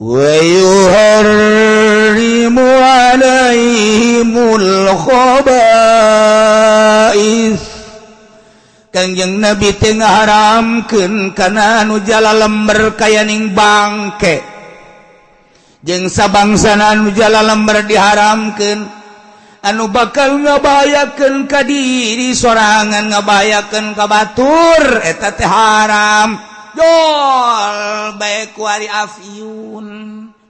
Wa yuharrimu alaihimul khaba'is. Kangjeng Nabi teh ngaharamkeun kana anu jala lember kayaning bangke, jeung sabangsana anu jala lember diharamkeun, anu bakal ngabahayakeun ka diri sorangan, ngabahayakeun ka batur, eta teh haram. Jol bae kuari afyun,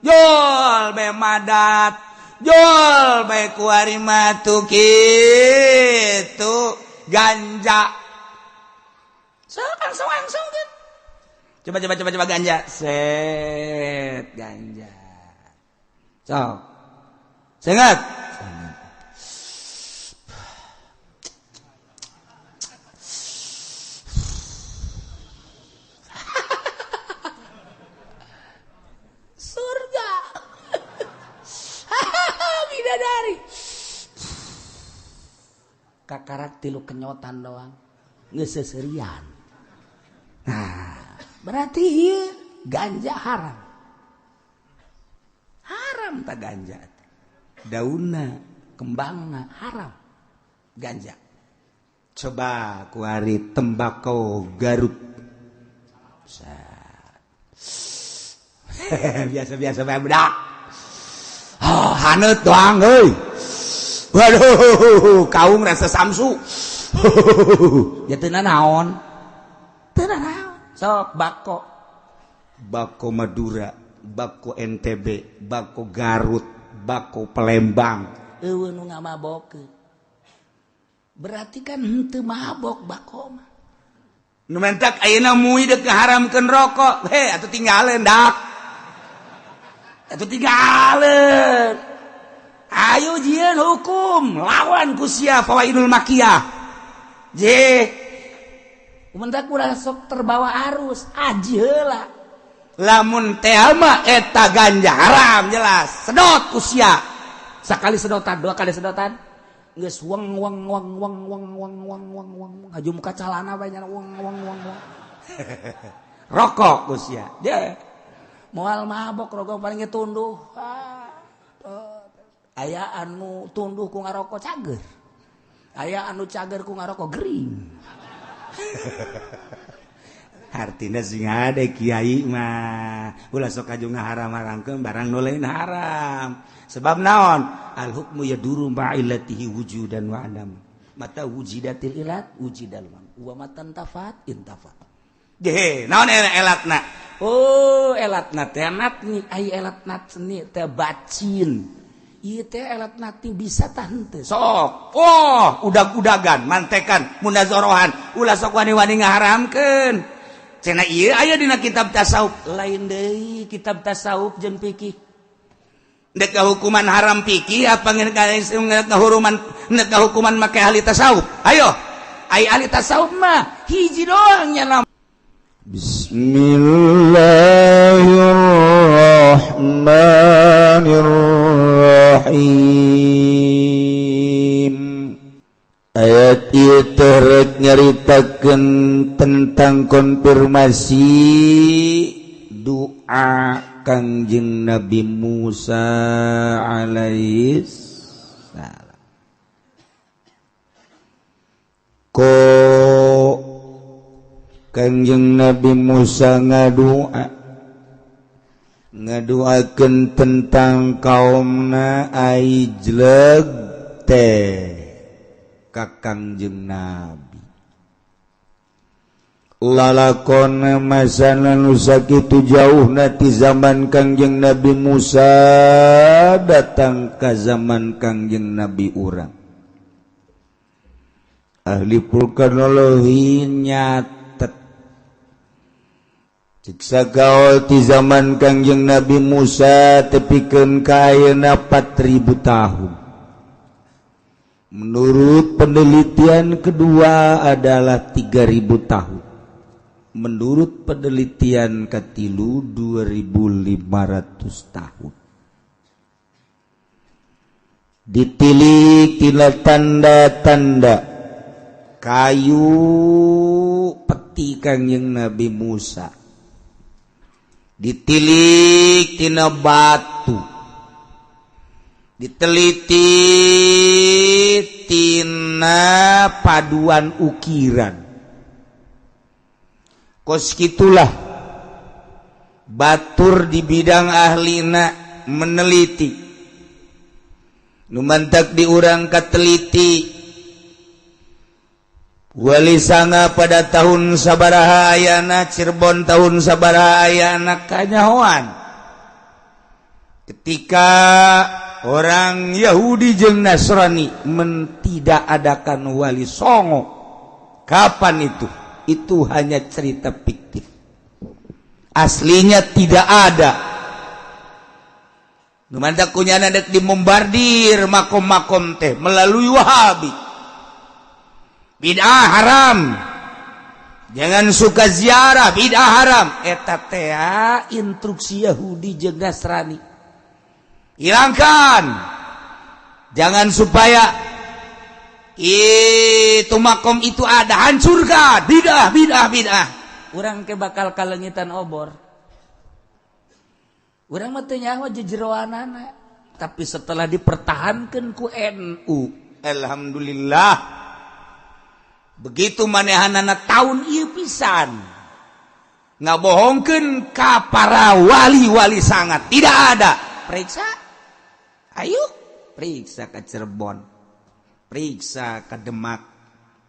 jol bae madat, jol bae kuari matu kitu ganja. So, langsung langsung kan. Coba coba coba coba ganja. Set ganja. So. Sengat. Surga. Bidadari. Kakarak tilu kenyotan doang. Geus seserian. Nah, berarti iya, ganja haram. Haram tak ganja. Daunna, kembangna haram. Ganja. Coba kuari tembakau Garut. Biasa-biasa bae budak. Oh, haneut doang euy. Waduh, kaum rasa samsu. Ya teu naon. Teu naon. Sok bako. Bako Madura, bako NTB, bako Garut, bako Palembang. Eueuh nu ngamabokeun. Berarti kan henteu mabok bako mah. Nu mentak ayeuna mui deuk ngaharamkeun rokok. He, atuh tinggaleun dak. Atuh tinggaleun. Ayo jieun hukum lawan ku sia fawaidul makiyah. Je. Mentak ulah sok terbawa arus, aji heula. Lamun teh mah eta ganja haram jelas. Sedot ku sia. Sakali sedotan, dua kali sedotan. Geus weng weng weng weng weng weng weng weng weng ngaju muka calana bae nya weng weng weng weng. Rokok ku sia. Dia moal mabok rokok paling ge tunduh. Aya anu tunduh ku ngarokok cager. Aya anu cager ku ngarokok gering. Artinya sing ade kiai mah ulah sok kaju ngaharam-haramkeun barang nu lain haram. Sebab naon? Al hukmu yaduru ma'illatihi wujudan wa adam. Mata wujidatil ilat wujidal wa matan tafat intafat. Ge, naon elatna? Oh, elatna teh natni ai elatna seni teh bacin. Ieu teh elat nati bisa tah henteu. Sok. Oh, udag-udagan, mantekan, munazorohan, ulah sok wani-wani ngaharamkeun. Cenah ieu aya dina kitab tasawuf, lain deui kitab tasawuf jeung fikih. Dek hukuman haram fikih apa hukuman nek hukuman make ahli tasawuf? Ayo. Ai ahli tasawuf mah hiji doang nya. Bismillahirrahmanirrahim. Ayat ieu teh rek nyaritakeun tentang konfirmasi doa Kangjeng Nabi Musa alaihis salam. Ko Kangjeng Nabi Musa ngaduakeun tentang kaumna ai jleg teh ka Kangjeng Nabi. Lalakon masana nu sakitu jauhna ti zaman Kangjeng Nabi Musa datang ka zaman Kangjeng Nabi urang. Ahli vulkanologi nyatet siksa gaul ti zaman Kangjeng Nabi Musa tepikeun ka ayeuna 4000 tahun. Menurut penelitian kedua adalah 3000 tahun. Menurut penelitian katilu 2500 tahun. Ditilik tina tanda-tanda kayu peti Kangjeng Nabi Musa. Ditilik tina batu, diteliti tina paduan ukiran. Kos kitulah batur di bidang ahlina meneliti. Nu mantak di urang kateliti. Wali Sanga pada tahun sabaraha ayana, Cirebon tahun sabaraha ayana, kanyahoan. Ketika orang Yahudi jeung Nasrani mentidak adakan Wali Songo, kapan itu? Itu hanya cerita fiktif. Aslinya tidak ada. Nu mantak kunyana dek dimombardir makom-makom teh melalui Wahabi. Bid'ah haram, jangan suka ziarah, bid'ah haram. Eta teh instruksi Yahudi jeung Nasrani. Hilangkan, jangan supaya itu makom itu ada, hancurkan. Bid'ah, bid'ah, bid'ah. Urang ke bakal kalengitan obor. Urang mah teu nyaho jejeroanana, tapi setelah dipertahankan ku NU, alhamdulillah. Begitu manehanana tahun ieu pisan ngabohongkeun ka para wali-wali sangat tidak ada. Periksa, ayo periksa ke Cirebon, periksa ke Demak,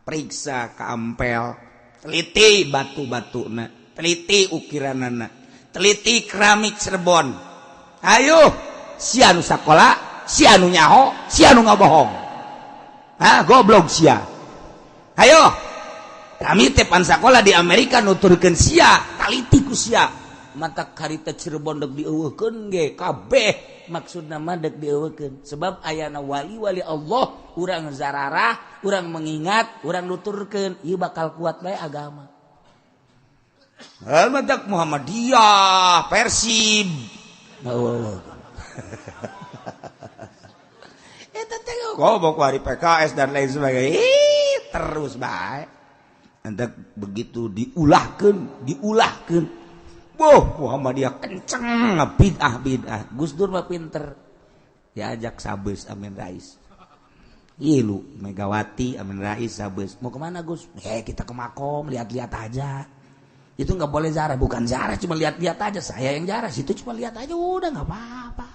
periksa ke Ampel, teliti batu-batuna, teliti ukiranana, teliti keramik Cirebon. Ayo, sia nu sakola, sia nu nyaho, sia nu ngabohong. Ah, goblok sia. Ayo, kami teh pan sakola di Amerika nuturkeun sia, taliti ku sia. Mata karita Cirebon dek dieuweuhkeun ge kabeh, maksudna mah dek dieuweuhkeun sebab ayana wali-wali Allah. Urang zararah, urang mengingat, urang nuturkeun, ieu bakal kuat bae agama. Matak Muhammadiyah, Persib. Oh, eta teh goblok hari PKS dan lain sebagainya. Ih, terus bae. Anda begitu diulahkeun, diulahkeun. Boh, Muhammadiyah kenceng bid'ah bid'ah. Gus Dur mah pinter. Diajak sabes Amin Rais. Ilu Megawati, Amin Rais sabes. Mau kemana, Gus? Eh, kita ke makom, lihat-lihat aja. Itu nggak boleh zarah, bukan zarah, cuma lihat-lihat aja. Saya yang zarah, situ cuma lihat aja, udah nggak apa-apa.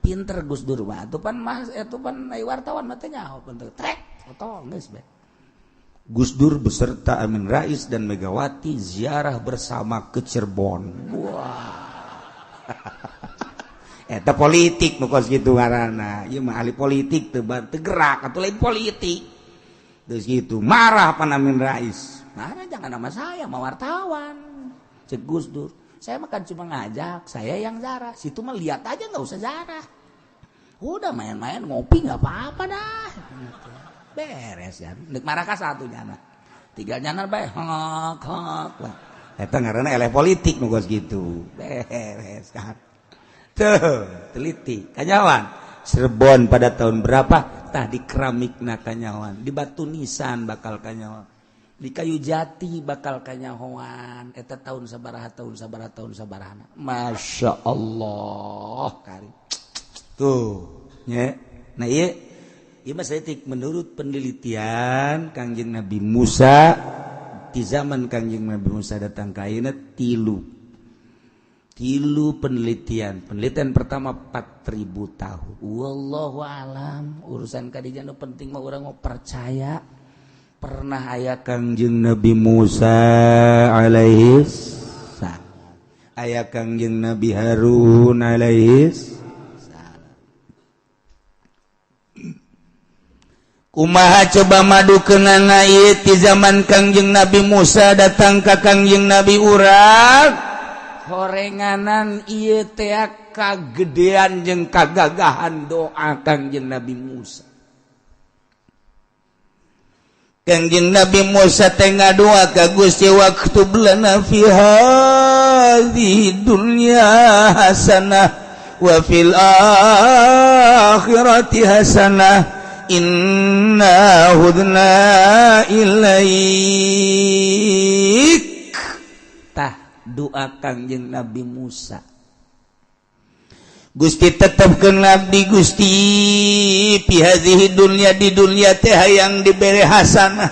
Pinter Gus Dur mah. Itu pan mas, itu pan wartawan matanya pinter. Trek, potong geus be. Gus Dur beserta Amin Rais dan Megawati ziarah bersama ke Cirebon. Wah. Eta politik nu kos kitu ngaranna. Ieu mah ahli politik teu teu gerak atuh, lain politik. Terus gitu marah pan Amin Rais. Marah, jangan sama saya, sama wartawan. Cek Gus Dur. Saya makan cuma ngajak, saya yang zarah. Situ mah lihat aja, nggak usah zarah. Udah main-main ngopi nggak apa-apa dah. Beres ya. Nek marah ka satu nyana. Tiga nyana bae hok hok lah. Eta ngaranna eleh politik nu kos gitu. Beres kan. Tuh, teliti. Kanyawan. Cirebon pada tahun berapa? Tah di keramikna kanyawan, di batu nisan bakal kanyawan. Di kayu jati bakal kanyahoan. Eta tahun sabaraha, tahun sabaraha, tahun sabaraha. Masya Allah kari. Tuh, nya. Nah, iya. Ieu mah saeutik menurut penelitian Kangjeng Nabi Musa, di zaman Kangjeng Nabi Musa datang ka ayeuna tilu. Tilu penelitian. Penelitian pertama 4000 tahun. Wallahu alam, urusan kadinya nu penting mah urang mau percaya pernah aya Kangjeng Nabi Musa alaihi salam. Aya Kangjeng Nabi Harun alaihi salam. Kumaha coba madu kenana ieu ti zaman Kangjeng Nabi Musa datang ka Kangjeng Nabi urang? Horenganan ieu teh kagedean jeung kagagahan doa Kangjeng Nabi Musa. Kangjeng Nabi Musa teh ngadoa ka Gusti, waktub lana fi hadhihi dunya hasanah wa fil akhirati hasanah inna hudna ilaik. Tah, Doa Kangjeng Nabi Musa, Gusti, tetapkeun abdi Gusti, fi hadzihi dunya, di dunya teh hayang dibere hasanah,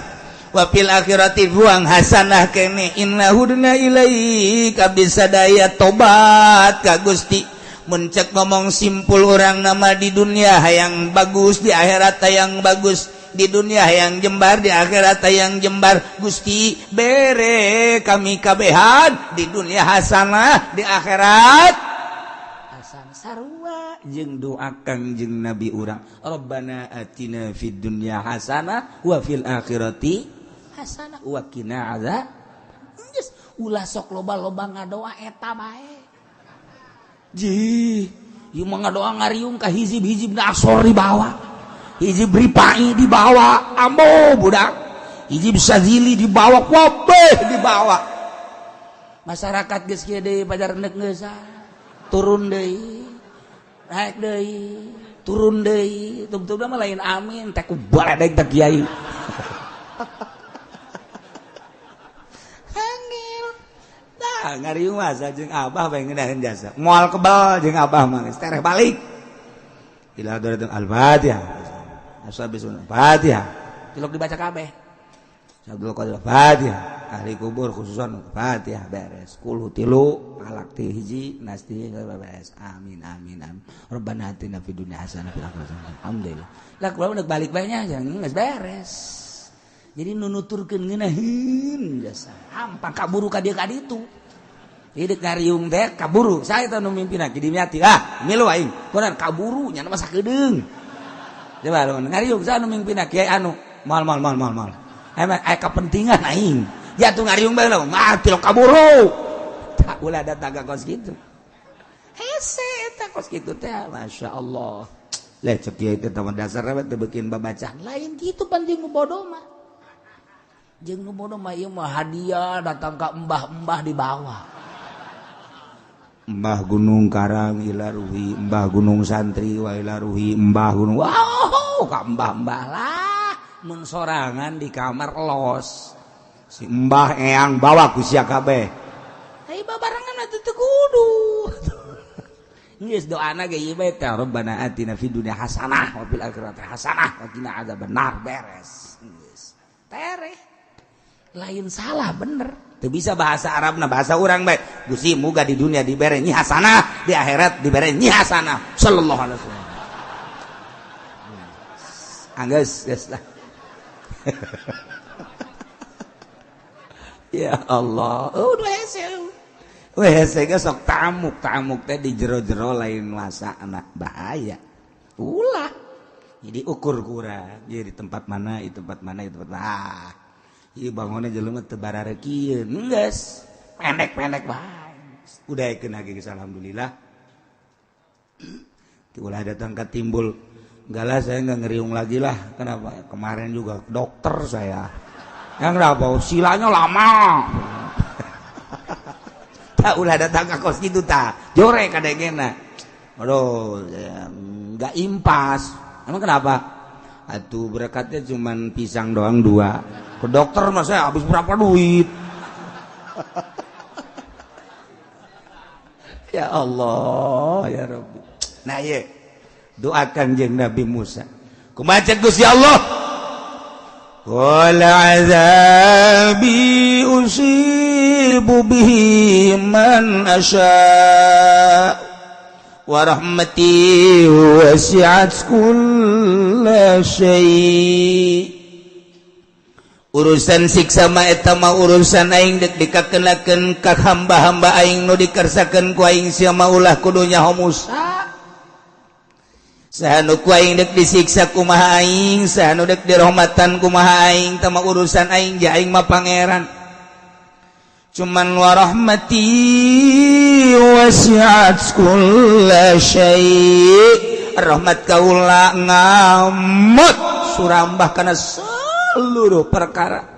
wa fil akhirati ruang hasanah kene. Inna hudna ilaik, abdi sadaya tobat ka Gusti. Mun cek ngomong simpul orang nama, di dunia hayang bagus, di akhirat hayang bagus, di dunia hayang jembar, di akhirat hayang jembar. Gusti, bere kami kabehan, di dunia hasanah, di akhirat hasan. Sarua jeung doa Kangjeng Nabi urang, Rabbana atina fid dunya hasanah wa fil akhirati hasanah wa qina azab. Geus, ulah sok loba-loba ngadoa, eta bae. Ji, ieu mah ngadoa ngariung ka hizib-hizib asor dibawa, hizib ripai dibawa, ambo budak, hizib sazili dibawa, kabeh dibawa. Masyarakat geus kieu deui, pajar endek geus turun deui, naik deui, turun deui, tungtung mah lain amin teh ku baledeg teh kiai. Angel. Tah ngariung mah jeung abah bae ngeunaheun jasa. Moal kebal jeung abah mah geus tereh balik. Ila hadratil Al-Fatihah. Asal Fatihah. Tilok dibaca kabeh. Abdul Qadir Fatihah. Ahli kubur khususan Fatihah, beres. Kulu tilu, falak ti hiji, nas ti beres. Amin amin amin. Rabbana atina fid dunya hasanah fil akhirati hasanah. Alhamdulillah. Lah, kula udah balik bae nya, geus beres. Jadi nunuturkeun ngeunaheun jasa. Hampang kaburu ka dieu ka ditu. Hidup ngariung teh kaburu. Saya teh nu mimpinna ki Dimyati. Ah, milu aing. Kunan kaburu nya mah sakedeung. Coba ngariung saya nu mimpinna kiai anu. Mal mal mal mal mal. Emang aya kepentingan aing. Ya tuh ngariung bae lah, mah tilok kaburu. Tak ulah datang ka kos kitu. Hese eta kos kitu teh, Masya Allah. Lah, cek kiai teh taman dasar teh bikin babacaan. Lain kitu pan jeung nu bodoh mah. Jeung nu bodoh mah ieu mah hadiah datang ka embah-embah dibawa. Mbah Gunung Karang ila ruhi, Mbah Gunung Santri wa ila ruhi, Mbah Gunung, wow, ka mbah-mbah lah. Mun sorangan di kamar los. Si Mbah Eyang bawa ku sia kabeh. Ai babarengan atuh teu kudu. Geus doana ge ieu bae teh, Rabbana atina fid dunya hasanah wa fil akhirati hasanah wa qina adzabannar, beres. Geus. Tereh. Lain salah, bener. Teu bisa bahasa Arabna, bahasa urang bae. Gusti, muga di dunia dibere nyi hasanah, di akhirat dibere nyi hasanah. Sallallahu alaihi wasallam. Anggeus geus lah. Ya Allah. Oh, hese. Hese ge sok tamuk, tamuk teh di jero-jero lain wasana bahaya. Ulah. Jadi ukur kurang. Jadi di tempat mana, di tempat mana, di tempat mana. Ah. Ieu bangunna jelema teu bararekieun. Geus, pendek-pendek bae. Udah keun geus, alhamdulillah. Ulah datang ke timbul. Enggak lah, saya enggak ngeriung lagi lah. Kenapa? Kemarin juga dokter saya. Yang kenapa? Silanya lama. Tak ulah datang ke kos gitu tak. Jore kadengena. Aduh, enggak impas. Emang kenapa? Atuh berkatnya cuman pisang doang dua. Ke dokter mah saya habis berapa duit. Ya Allah, ya Rabbi. Nah, ye. Doakan jeung Nabi Musa. Kumaha Gusti Allah? Qala azabi usibu bihi man asya wa rahmati wasi'at kulla syai. Urusan siksa mah eta mah urusan aing, dek dikakenakeun ka hamba-hamba aing nu dikersakeun ku aing. Sia mah ulah kudu nyaho Musa. Saha nu ku aing dek disiksa kumaha aing, saha nu dek dirahmatan kumaha aing, tah mah urusan aing, ja aing mah pangeran. Cuman wa rahmati wasi'at kulla syai', rahmat kaula ngamut surambah kana seluruh perkara.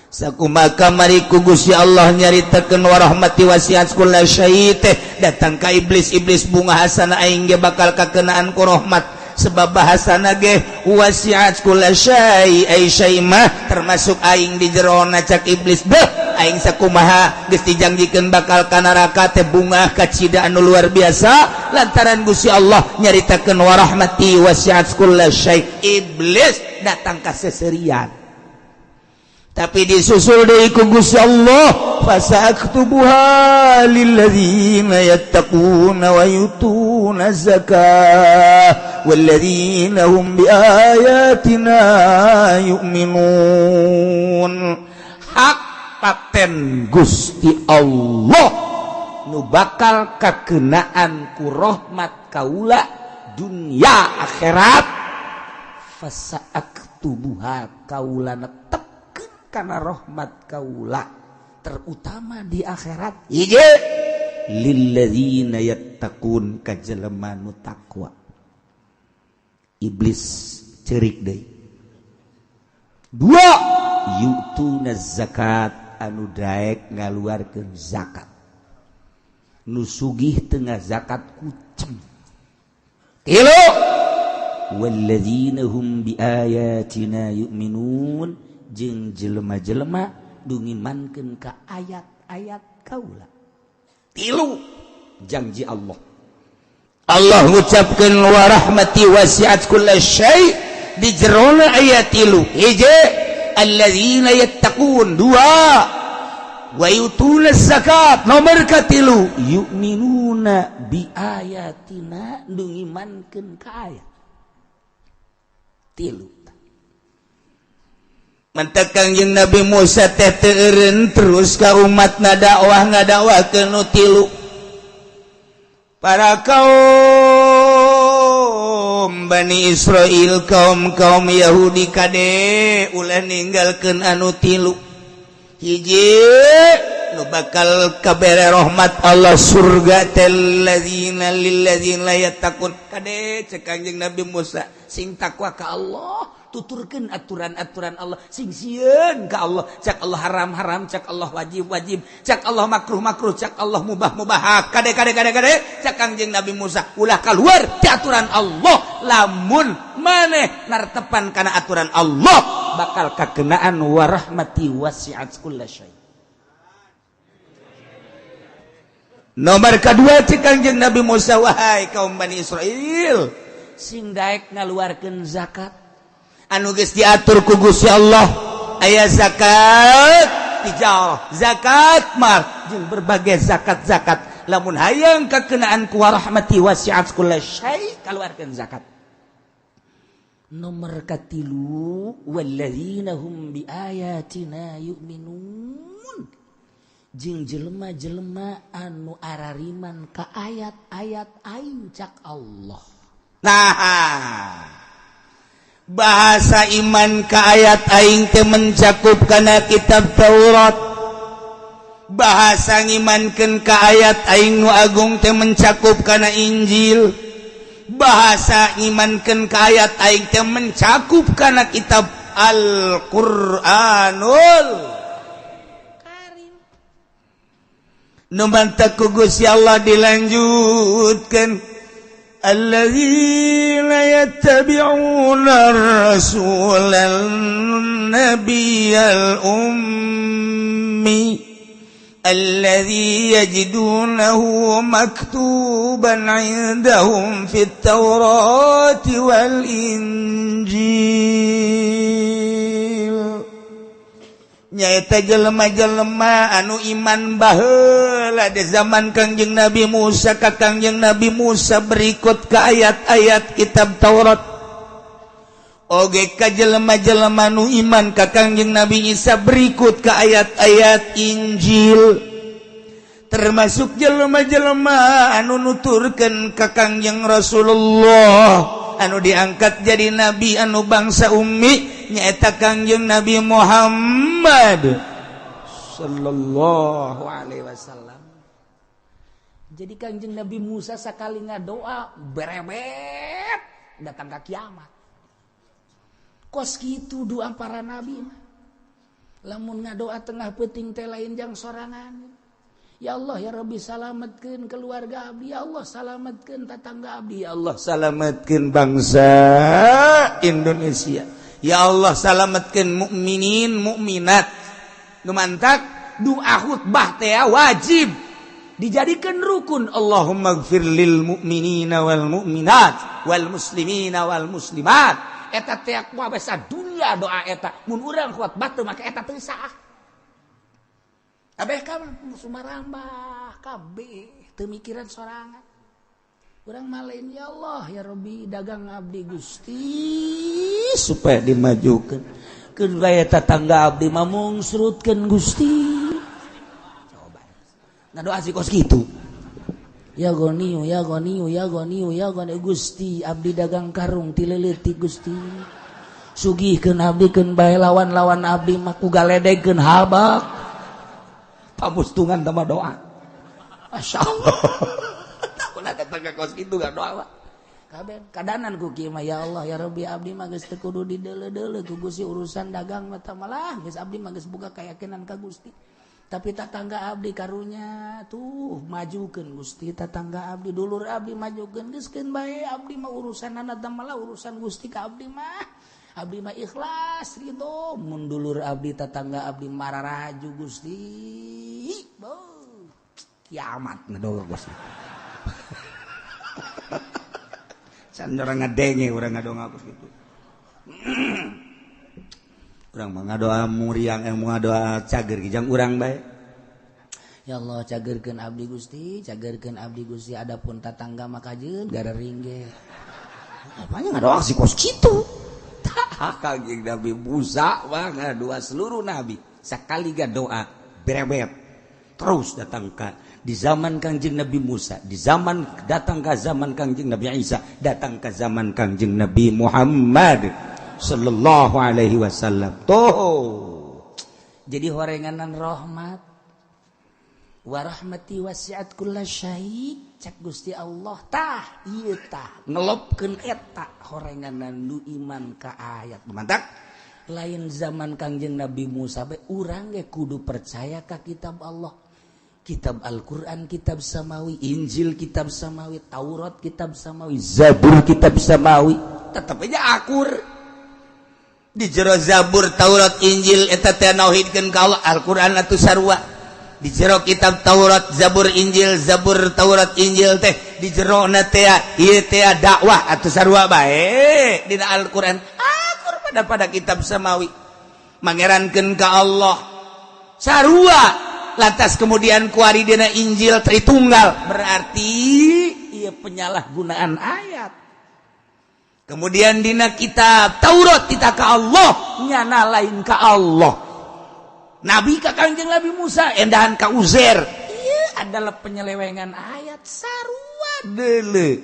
Sakumaha kamari ku Gusti Allah nyaritakeun wa rahmati wasi'at kulla syai' teh datang ka iblis, iblis bunga hasana aing ge bakal kakenaan ku rahmat, sebab bahasana ge wasi'at kulla syai', ai syai' mah termasuk aing di jerona. Cak iblis, beh. Aing sakumaha geus dijanjikeun bakal ka neraka teh bungah kacida anu luar biasa lantaran Gusti Allah nyaritakeun warahmati wasi'at kulla syai. Iblis datang ka seserian, tapi disusul deui ku Gusti Allah, fasaktubuha lilladzina yattaquna wa yutuna zakah walladzina hum biayatina yu'minun. Hak paten Gusti Allah nu bakal kakenaan ku rahmat kaula dunia akhirat, fasaktubuha kaula netep karena rahmat kaula terutama di akhirat. Hiji, lilladzina yattaqun, ka jelema nu takwa. Iblis cerik deui. Dua, yu'tuna zakat, anu daek ngaluarkeun zakat. Nu sugih teu ngazakat kucem. Tilu, walladzina hum biayatina yu'minun, jeung jelema-jelema nu ngimankeun ka ayat-ayat kaula. Tilu janji Allah. Allah ngucapkeun warahmati wasi'at kulla syai' di jerona ayat tilu. Hiji, alladzina yattaqun, dua wa yutuna zakat, nomor katilu yu'minuna bi ayatina, nu ngimankeun ka ayat. Tilu. Mantak Kangjeng Nabi Musa teh teu eureun terus ka umat ngadakwah, ngadakwahkeun nu tilu. Para kaum Bani Israel, kaum-kaum Yahudi, kade ulah ninggalkeun anu tilu. Hiji, nu bakal kabere rahmat Allah surga teh ladzina lilladzina yattaqun. Kade cek Kangjeng Nabi Musa, sing takwa ka Allah, tuturkeun aturan-aturan Allah, sing sieun ka Allah. Cak Allah haram-haram, cak Allah wajib-wajib, cak Allah makruh-makruh, cak Allah mubah-mubah. Kade kade kade kade cak Kangjeng Nabi Musa, ulah keluar ti aturan Allah. Lamun maneh nartepan kana aturan Allah, bakal kakenaan warahmati wasi'at kulla syai. Nomor kedua cek Kangjeng Nabi Musa, wahai kaum Bani Israel, sing daek ngaluarkeun zakat anu geus diatur ku Gusti Allah. Aya zakat tijarah, zakat mal, jeung berbagai zakat-zakat. Lamun hayang kakenaan ku warahmati wasi'at kulla syai, kaluarkeun zakat. Nomor katilu, walladzina hum biayatina yu'minun, jeung jelema-jelema anu arariman ka ayat-ayat aing cak Allah. Nah, bahasa iman ka ayat aing teh mencakup kana kitab Taurat. Bahasa ngimankeun ka ayat aing nu agung teh mencakup kana Injil. Bahasa ngimankeun ka ayat aing teh mencakup kana kitab Al-Qur'anul Karim. Nu mantak ku Gusti Allah dilanjutkeun, الذين يتبعون الرسول النبي الأمي الذي يجدونه مكتوبا عندهم في التوراة والإنجيل. Nyaeta jelema-jelema anu iman baheula di zaman Kangjeng Nabi Musa ka Kangjeng Nabi Musa berikut ke ayat-ayat kitab Taurat, oge ka jelema-jelema nu iman ka Kangjeng Nabi Isa berikut ke ayat-ayat Injil, termasuk jelema-jelema anu nuturkeun ka Kangjeng Rasulullah anu diangkat jadi nabi anu bangsa ummi, nyaeta Kangjeng Nabi Muhammad sallallahu alaihi wasallam. Jadi Kangjeng Nabi Musa sakali ngadoa berebet datang ke kiamat. Kos kitu doa para nabi mah. Lamun ngadoa tengah peuting teh lain jang sorangan. Ya Allah ya Rabbi, salametkeun keluarga abdi, ya Allah salametkeun tetangga abdi, ya Allah salametkeun bangsa Indonesia, ya Allah salametkeun mukminin mukminat. Nu mantak Doa khutbah teh wajib dijadikan rukun. Allahumma gfir lil mu'minina wal mu'minat wal muslimina wal muslimat. Eta teh ku dunia doa eta. Mun urang khutbah teu make eta teu sah. Abeh ka sumarambah kabeh teu mikiran sorangan. Urang malain, ya Allah, ya Rabbi, dagang abdi Gusti supaya dimajukan. Keun bae tetangga abdi mah mungsrutkeun, Gusti. Coba. Nah, doa sih kos kitu. Ya Ghaniyu, ya Ghaniyu, ya Ghaniyu, ya Ghaniyu, Gusti, abdi dagang karung ti leutik, Gusti. Sugihkeun abdi, keun bae lawan-lawan abdi mah ku galedegkeun habak. Pamustungan tambah doa. Masya Allah. Tak tetangga kos kitu gak doa. Kabeh kadanan ku kieu mah, ya Allah, ya Rabbi, abdi mah geus teu kudu dideuleu-deuleu ku Gusti urusan dagang mah, malah geus abdi mah geus boga keyakinan ka Gusti. Tapi tetangga abdi karunya tuh majukeun, Gusti, tetangga abdi, dulur abdi majukeun, geus keun bae abdi mah urusanana teh, malah urusan Gusti ka abdi mah. Abdi mah ikhlas ridho mun dulur abdi, tetangga abdi mararaju, Gusti. Beuh, kiamat ngadoa Gusti. Can orang ngadenge urang ngadoa gitu. Urang mah ngadoa muriang, eh, ngadoa cager kijang urang bae. Ya Allah, cagerkeun abdi, Gusti, cagerkeun abdi, Gusti, adapun tatangga mah kajeun garering ge. Apanya ngadoa si kos kitu? Tah, Kangjeng Nabi Musa mah dua seluruh nabi sakali ga doa berebet terus datang ke di zaman Kangjeng Nabi Musa, di zaman datang ke zaman Kangjeng Nabi Isa, datang ke zaman Kangjeng Nabi Muhammad sallallahu alaihi wasallam. Tuh. Jadi horenganan rahmat. Wa rahmati wasi'at kulla syai, cak Gusti Allah tah, ieu tah ngelopkeun eta horenganan nu iman ka ayat. Mantap. Lain zaman Kangjeng Nabi Musa bae, urang ge kudu percaya ka kitab Allah. Kitab Al-Quran kitab samawi, Injil kitab samawi, Taurat kitab samawi, Zabur kitab samawi, tetap aja akur. Di jero Zabur, Taurat, Injil eta teh nauhidkeun ka Allah, Al-Quran atuh sarua. Di jero kitab Taurat, Zabur, Injil, Zabur, Taurat, Injil teh di jero na teh ieu teh dakwah atuh sarua bae. Dina Al-Quran akur pada kitab samawi. Mangerankeun ka Allah sarua. Lantas kemudian kuari dina Injil Tritunggal, berarti ia penyalahgunaan ayat. Kemudian dina kitab Taurat kita ke Allah, nyana lain ke Allah. Nabi ka Kangjeng Nabi Musa endahan ka Uzair. Iya adalah penyelewengan ayat sarua deule.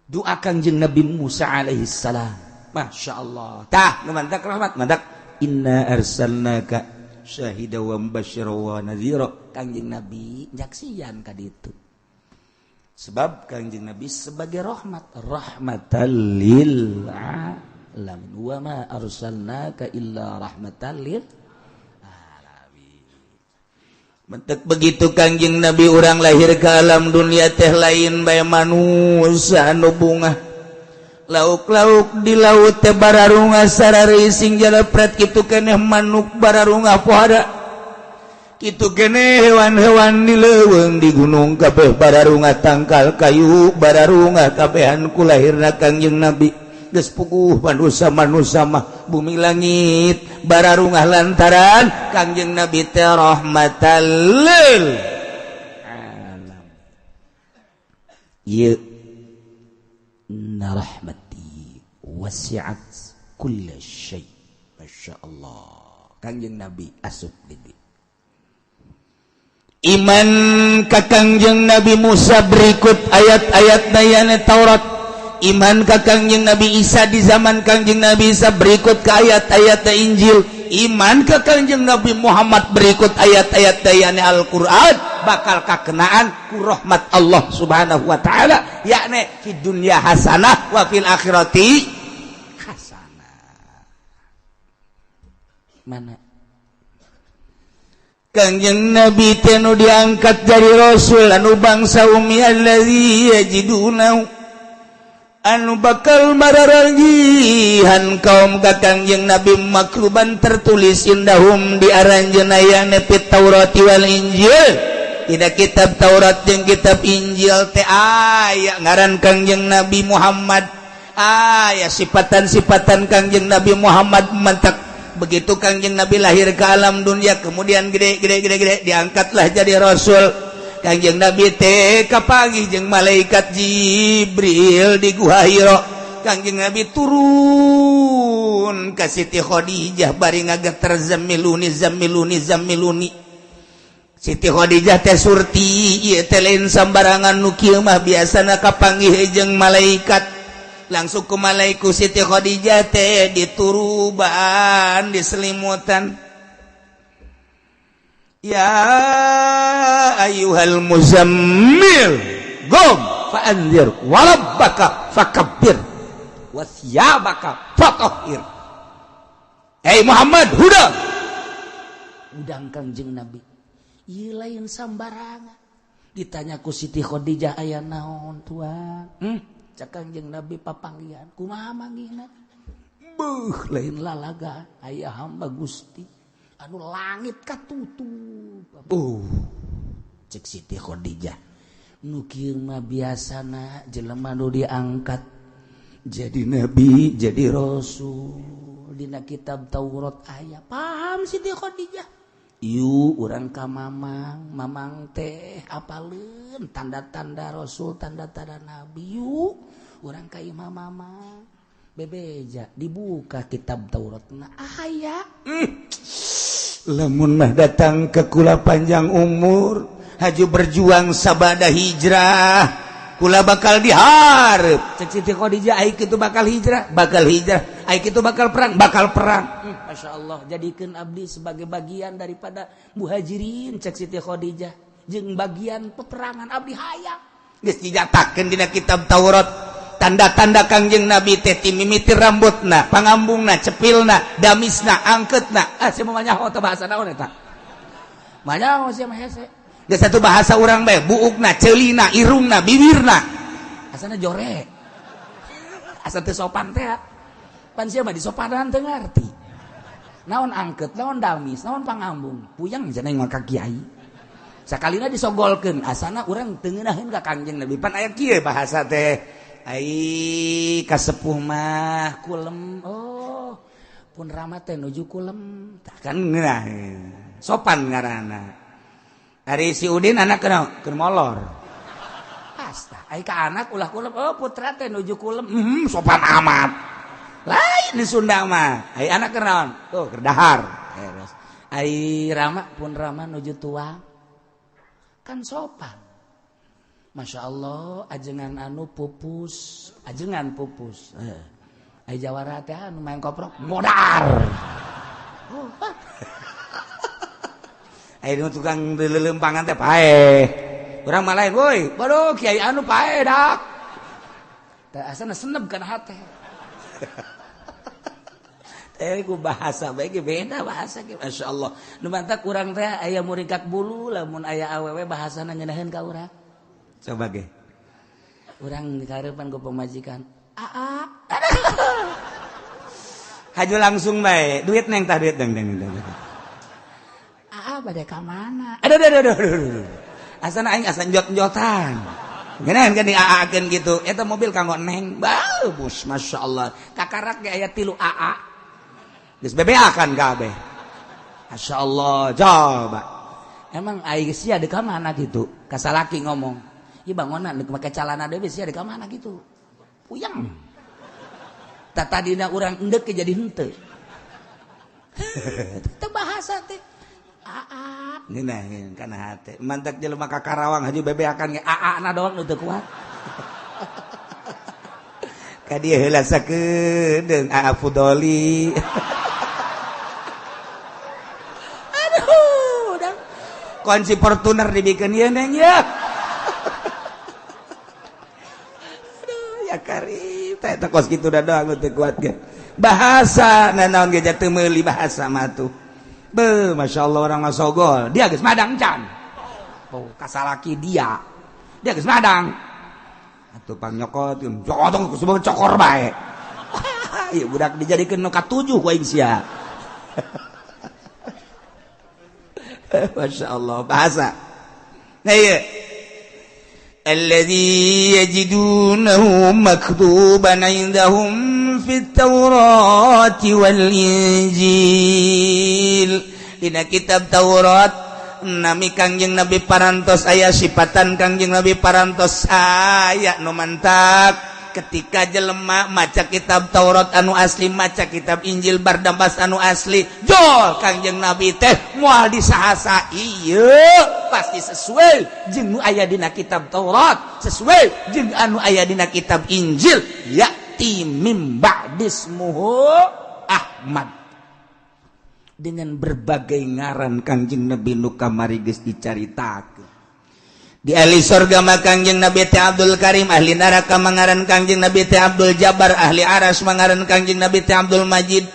Doa Kangjeng Nabi Musa alaihi salam. Masya Allah. Tah, nu mantak rahmat, mantak inna arsalnaka syahida wa mubasysyira wa nadhira. Kangjeng Nabi nyaksian ka ditu. Sebab Kangjeng Nabi sebagai rahmat, rahmatan lil alamin. Wa ma arsalnaka illa rahmatan lil alamin. Mentek begitu Kangjeng Nabi urang lahir ke alam dunia teh lain bae manusia anu bungah. Lauk-lauk di laut teh bararungah sararising jalapret, kitu keneh manuk bararungah pohara, kitu keneh hewan-hewan di leuweung, di gunung kabeh bararungah, tangkal kayu bararungah kabehan ku lahirna Kangjeng Nabi. Geus puguh manusia manusia mah bumi langit bararungah lantaran Kangjeng Nabi teh rahmatan lil alam. Ieu inna rahmati wasi'at kulla syai. Masya Allah, Kangjeng Nabi asup di iman ka Kangjeng Nabi Musa berikut ayat-ayat dayane Taurat, iman ka Kangjeng Nabi Isa di zaman Kangjeng Nabi Isa berikut ke ayat-ayat Injil, iman ka Kangjeng Nabi Muhammad berikut ayat-ayat dayane Al-Qur'an, bakal kakenaan ku rahmat Allah Subhanahu wa taala, yakni di dunia hasanah wa fil akhirati hasanah. Mana Kangjeng Nabi teh nu diangkat dari rasul anu bangsa ummi, allazi yajidunahu. Anu bakal mararanggihan kaum ka Kangjeng Nabi makruban tertulis indahum di aranjeunna yakni fit Taurati wal Injil. Dina kitab Taurat jeung kitab Injil teh aya ngaran Kangjeng Nabi Muhammad, aya sifatan-sifatan Kangjeng Nabi Muhammad. Mantak begitu Kangjeng Nabi lahir ke alam dunia, kemudian gede gede gede gede, diangkatlah jadi rasul. Kangjeng Nabi teh kapanggih jeung malaikat Jibril di Gua Hira. Kangjeng Nabi turun ka Siti Khadijah bari ngageter, "Zammiluni, zammiluni, zammiluni." Siti Khadijah teh surti, ieu teh lain sambarangan, nu kieu mah biasana kapanggih jeung malaikat. Langsung ku malaikat Siti Khadijah teh dituruban, diselimutan. "Ya ayyuhal muzammil, qum fa'anzir, wa rabbaka fakabbir, wa thiyabaka fatahhir." Hey Muhammad, hudang. Udang Kangjeng Nabi. Ieu lain sambarangan. Ditanya ku Siti Khadijah, "Aya naon, Tuan?" Cak Kangjeng Nabi, "Papanggihan." "Kumaha manggihna?" "Beuh, lain lalaga, aya hamba Gusti anu langit katutup." Cek Siti Khadijah, "Nu kieu mah biasana jelema nu diangkat jadi nabi, jadi rasul. Dina kitab Taurat aya." Paham Siti Khadijah. "Yuk urang ka Mamang. Mamang teh apaleun tanda-tanda rasul, tanda-tanda nabi. Yuk urang ka imah Mamang." Bebeja, dibuka kitab Taurat, nah aya. Lamun mah datang ke kula panjang umur, haju berjuang sabada hijrah, kula bakal diharap. Cek Siti Khadijah, "Ai kitu bakal hijrah?" "Bakal hijrah." "Ai kitu bakal perang?" "Bakal perang." "Masya Allah, jadikan abdi sebagai bagian daripada muhajirin," cek Siti Khadijah, "jeung bagian peperangan abdi hayang." Geus dinyatakeun dina kitab Taurat tanda-tanda Kangjeng Nabi teh ti mimiti rambutna, pangambungna, cepilna, damisna, angketna. Ah, sia mah nyaho teh bahasa naon eta? Manyaho sia mah hese. Geus satu bahasa urang bae, buukna, ceulina, irungna, bibirna. Asana jore. Asa teu sopan teh. Pan sia mah disopanan teu ngarti. Naon angket, naon damis, naon pangambung. Puyang cenah ka kiai. Sakalina disogolkeun, asana urang teu ngeunaheun ka Kangjeng Nabi. Pan aya kieu bahasa teh. Ai kasepuh mah kulem. Oh, pun rama teh nuju kulem. Tah kan ngeunah. Sopan ngaranna. Ari si Udin anak kena keur molor. Asta, ai ka anak ulah kulem. Oh, putra teh nuju kulem. Sopan amat. Lain di Sunda mah. Ai anak keur naon? Tuh keur dahar. Terus. Ai rama, pun rama nuju tua. Kan sopan. Masya Allah, ajengan anu pupus, ajengan pupus. Ai jawara teh anu main koprok modar. Oh, ai nu tukang leuleumpangan teh paeh. Urang mah lain, woi, baduh kiai anu paeh dak. Teh asana seneb kana hate. Eh, ku bahasa bae ge beda bahasa ge, Masya Allah. Nu mantak urang teh aya muringkak bulu lamun aya awewe bahasana ngeunaheun ka urang. Coba ge. Urang dikarepan ku pamajikan. Aa. Haju langsung bae. Duit neng tah, duit neng neng neng. "Aa bade ka mana?" Aduh aduh aduh aduh. Aduh. Asana aing asa njot-njotan. Ngeunaan kan diaakeun gitu. Eta mobil kanggo neng. Bagus, Masya Allah. Kakarak ge aya 3 AA. Geus bebeakan kabeh. Masya Allah, coba. Emang aing sia deuk ka mana gitu? Kasalaki ngomong. Ieu bangonan deuk make calana deui, sia deuk ka mana gitu? Puyeng. Tak tadina urang endek jadi henteu. Teu bahasa teh. Aa. Ngeunah kana hate. Mantak jelema ka Karawang haju bebeakan ge aa na doang nu teu kuat. Ka dieu heula sakedeung Aa Fudoli. Aduh, udah. Kunci Fortuner dibikin ieu neng ya. Aduh, ya karim. Teh eta kos kitu da doang nu teu kuat ge. Bahasa nanaon ge teu meuli bahasa mah tuh. Be, Masya Allah, orang mah sogol. Dia geus madang can. Oh, kasalaki dia. Dia geus madang. Atuh pang nyokot, cokot sebab cokor bae. Ieu budak dijadikeun nu katujuh ku aing sia. Masya Allah bahasa. Nah iya. Alladzi yajidunahu maktuban indahum fit Taurati wal Injil. Dina kitab Taurat nami Kangjeng Nabi parantos aya sifatan Kangjeng Nabi parantos aya nu mantak. Ketika jelema maca kitab Taurat anu asli, maca kitab Injil Barnabas anu asli, jol Kangjeng Nabi teh moal disahasa ieu pasti sesuai jeung nu aya dina kitab Taurat, sesuai jeung anu aya dina kitab Injil. Ya'ti mim ba'dismuhu Ahmad. Dengan berbagai ngaran Kangjeng Nabi nu kamari geus dicaritakeun. Di ahli surga mah Kangjeng Nabi teh Abdul Karim, ahli neraka mangaran Kangjeng Nabi teh Abdul Jabbar, ahli aras mangaran Kangjeng Nabi teh Abdul Majid.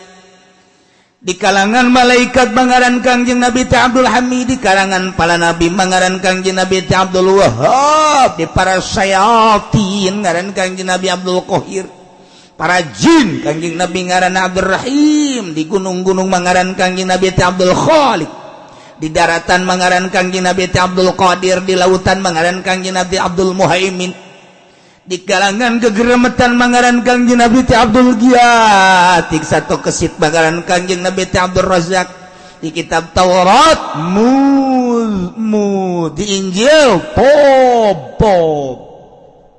Di kalangan malaikat mangaran Kangjeng Nabi teh Abdul Hamid, di kalangan para nabi mangaran Kangjeng Nabi teh Abdul Wahhab, di para syayatin ngaran Kangjeng Nabi Abdul Qahir, para jin Kangjeng Nabi ngaran Abdul Rahim, di gunung-gunung mangaran Kangjeng Nabi teh Abdul Khaliq, di daratan mangaran Kangjeng Nabi teh Abdul Qadir, di lautan mangaran Kangjeng Nabi Abdul Muhaimin, di kalangan kegeremetan mangaran Kangjeng Nabi teh Abdul Giat, satu kesit mangaran Kangjeng Nabi teh Abdul Razak. Di kitab Taurat mu, di Injil pop pop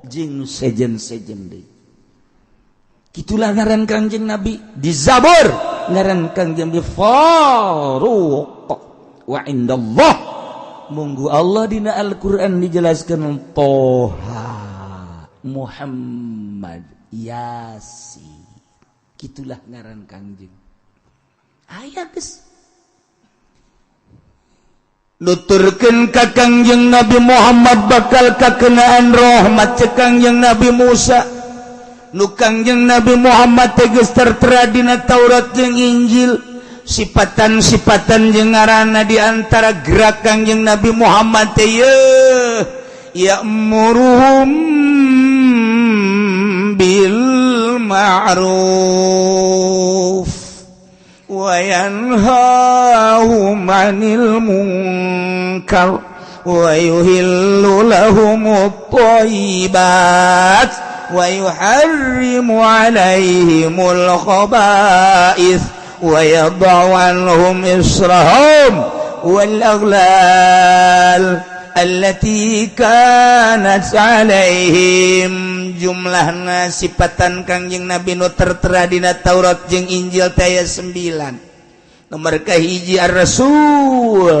jeung sejen-sejen deui. Kitulah ngaran Kangjeng Nabi. Di Zabur ngaran Kangjeng Nabi Faruq. Wa indallah munggu Allah dina Al-Qur'an dijelaskan Toha Muhammad Yasin. Kitulah ngaran Kangjeng. Aya geus nuturkeun ka Kangjeng Nabi Muhammad bakal kakenaan rahmat cek Kangjeng Nabi Musa. Nu Kangjeng Nabi Muhammad teh geus tertera dina Taurat jeung Injil. Sifatan-sifatan jeung ngaranna di antara gerak Kangjeng Nabi Muhammad teh yeuh ya'muruhum bil ma'ruf wa yanhahum 'anil munkar wa yuhillu lahumut thayyibat wa yuharrimu 'alaihimul khaba'ith wa yadha'u 'anhum israhum wal aghlal allati kanat 'alaihim. Jumlahna sifatan Kangjeng Nabi nu tertera dina Taurat jeung Injil teh aya 9. Nomor kahiji ar-rasul,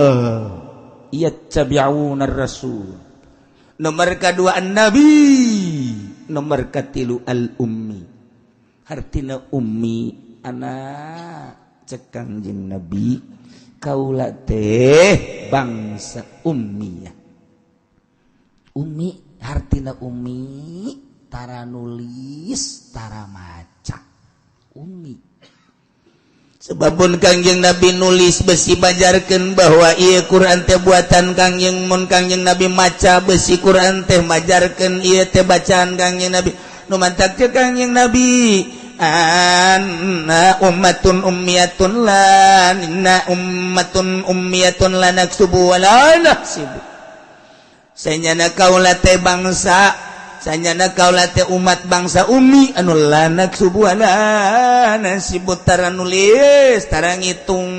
yattabi'una ar-rasul. Nomor kadua an-nabi, nomor katilu al-ummi. Hartina ummi anak cek Kangjeng Nabi kaula teh bangsa ummiyah. Ummi hartina ummi tara nulis tara maca ummi. Sebabun Kangjeng Nabi nulis besi bajarkeun bahwa ieu Quran teh buatan Kangjeng, mun Kangjeng Nabi maca besi Quran teh majarkeun ieu teh bacaan Kangjeng Nabi. Nu mantak cek Kangjeng Nabi anna ummatun ummiyatun la inna ummatun ummiyatun la naksubu wa la nahsibu. Sanyana kaula teh bangsa, sanyana kaula teh umat bangsa ummi anu la naksubu wa la nahsibu, tara nulis tara ngitung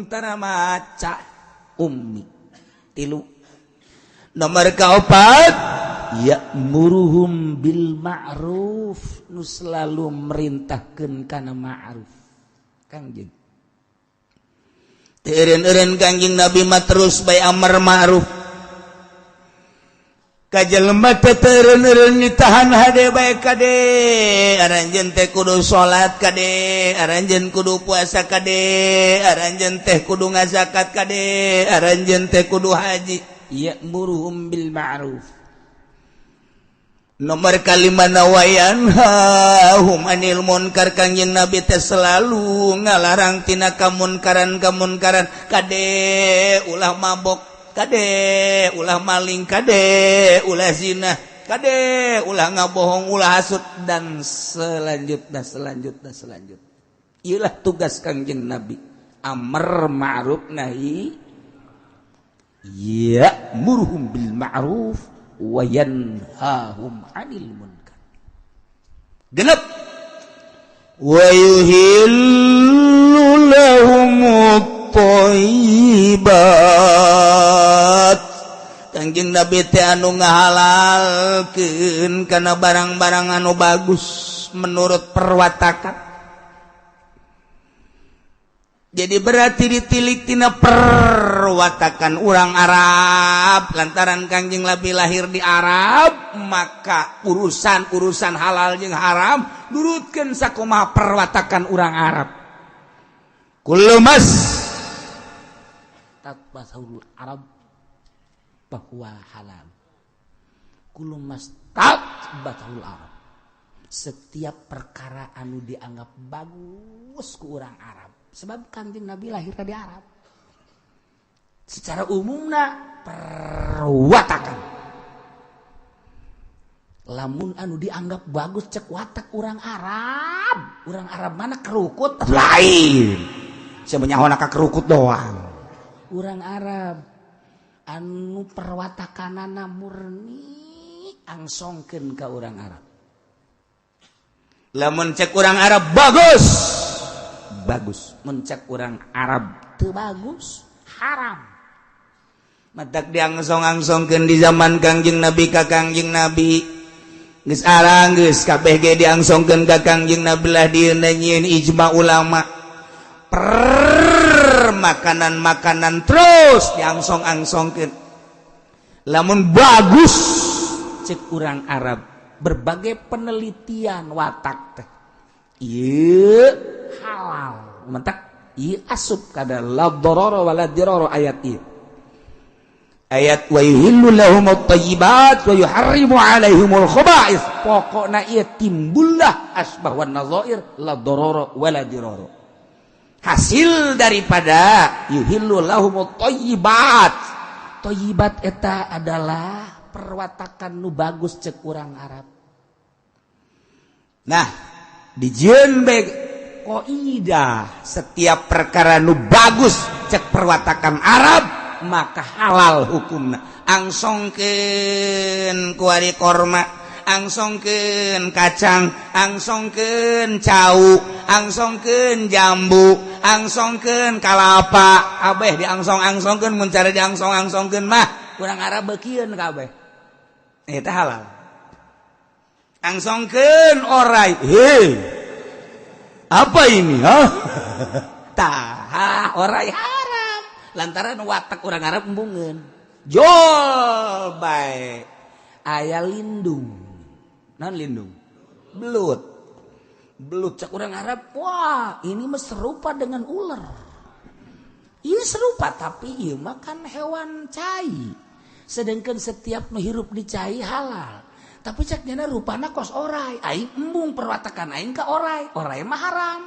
tara maca ummi. Tilu. Nomor kaopat ya'muruhum bil ma'ruf, nu selalu merintahkeun kana ma'ruf. Kangjeng teu eureun-eureun Kangjeng Nabi mah terus bae amar ma'ruf. Ka jelema teh teu eureun-eureun ditahan hade bae kade aranjeun teh kudu salat kade, aranjeun kudu puasa kade, aranjeun teh kudu ngazakat kade, aranjeun teh kudu haji. Ya'muruhum bil ma'ruf. Nomor kalima wayanhahum anil munkar, Kangjeng Nabi teh selalu ngalarang tina kamunkaran-kamunkaran. Kade ulah mabok, kade ulah maling, kade ulah zina, Kade ulah ngabohong, ulah hasud, dan selanjutnya, selanjutnya, selanjutnya. Iyalah tugas Kangjeng Nabi, amar ma'ruf nahi, ya'muruhum bil ma'ruf wa yanhahum 'anil munkar. Genep, wa yuhillu lahumut thayyibat. Kangjeng Nabi teh anu ngahalalkeun kana barang-barang anu bagus menurut perwatakan. Jadi berarti ditilik tina perwatakan orang Arab. Lantaran Kangjeng Nabi lahir di Arab, maka urusan-urusan halal jeung haram nurutkeun sakumaha perwatakan orang Arab. Kullu mas tatbasahul Arab bahwa halal. Kullu mas tatbasahul Arab, setiap perkara anu dianggap bagus ku orang Arab, sebab Kangjeng Nabi lahir di Arab. Secara umumna perwatakan, lamun anu dianggap bagus cek watak orang Arab, orang Arab mana kerukut lain, sebenarnya ka kerukut doang. Orang Arab anu perwatakanana murni, angsongkeun ka orang Arab. Lamun cek orang Arab bagus, bagus, mun cek orang Arab teu bagus, haram. Matak diangsong-angsongkeun di zaman Kangjeng Nabi ka Kangjeng Nabi, geus arang geus kabeh ge diangsongkeun ka Kangjeng Nabi lah. Dieuna nyieun ijma ulama per makanan-makanan, terus diangsong-angsongkeun lamun bagus cek orang Arab. Berbagai penelitian watak teh ieu halal, mentak ieu asup kada la darara wala dirara. Ayat ieu, ayat wa yuhillu lahumut thayyibat wa yuharrimu alaihimul khaba'ith. Pokokna ieu timbullah asbah wan nadzair, la darara wala dirara, hasil daripada yuhillu lahumut thayyibat. Thayyibat eta adalah perwatakan nu bagus cek urang Arab. Nah, dijieun bae kaidah, setiap perkara nu bagus cek perwatakan Arab maka halal hukumna. Angsongkeun kuari korma, angsongkeun kacang, angsongkeun cau, angsongkeun jambu, angsongkeun kalapa, kabeh diangsong-angsongkeun. Mun cara diangsong-angsongkeun mah urang Arab beukieun kabeh. Eta halal. Angsongkeun orai, hei, apa ini, ha? Tah, orai haram lantaran watak orang Arab embungeun jol bae. Aya lindung, non lindung, belut. Belut cek orang Arab, wah, ini mah serupa dengan ular. Ini serupa, tapi ieu mah kan hewan cai, sedangkan setiap nu hirup di cai halal. Tapi cek nyana rupana kos orai, aing embung, perwatakan aing ka orai, orai mah haram.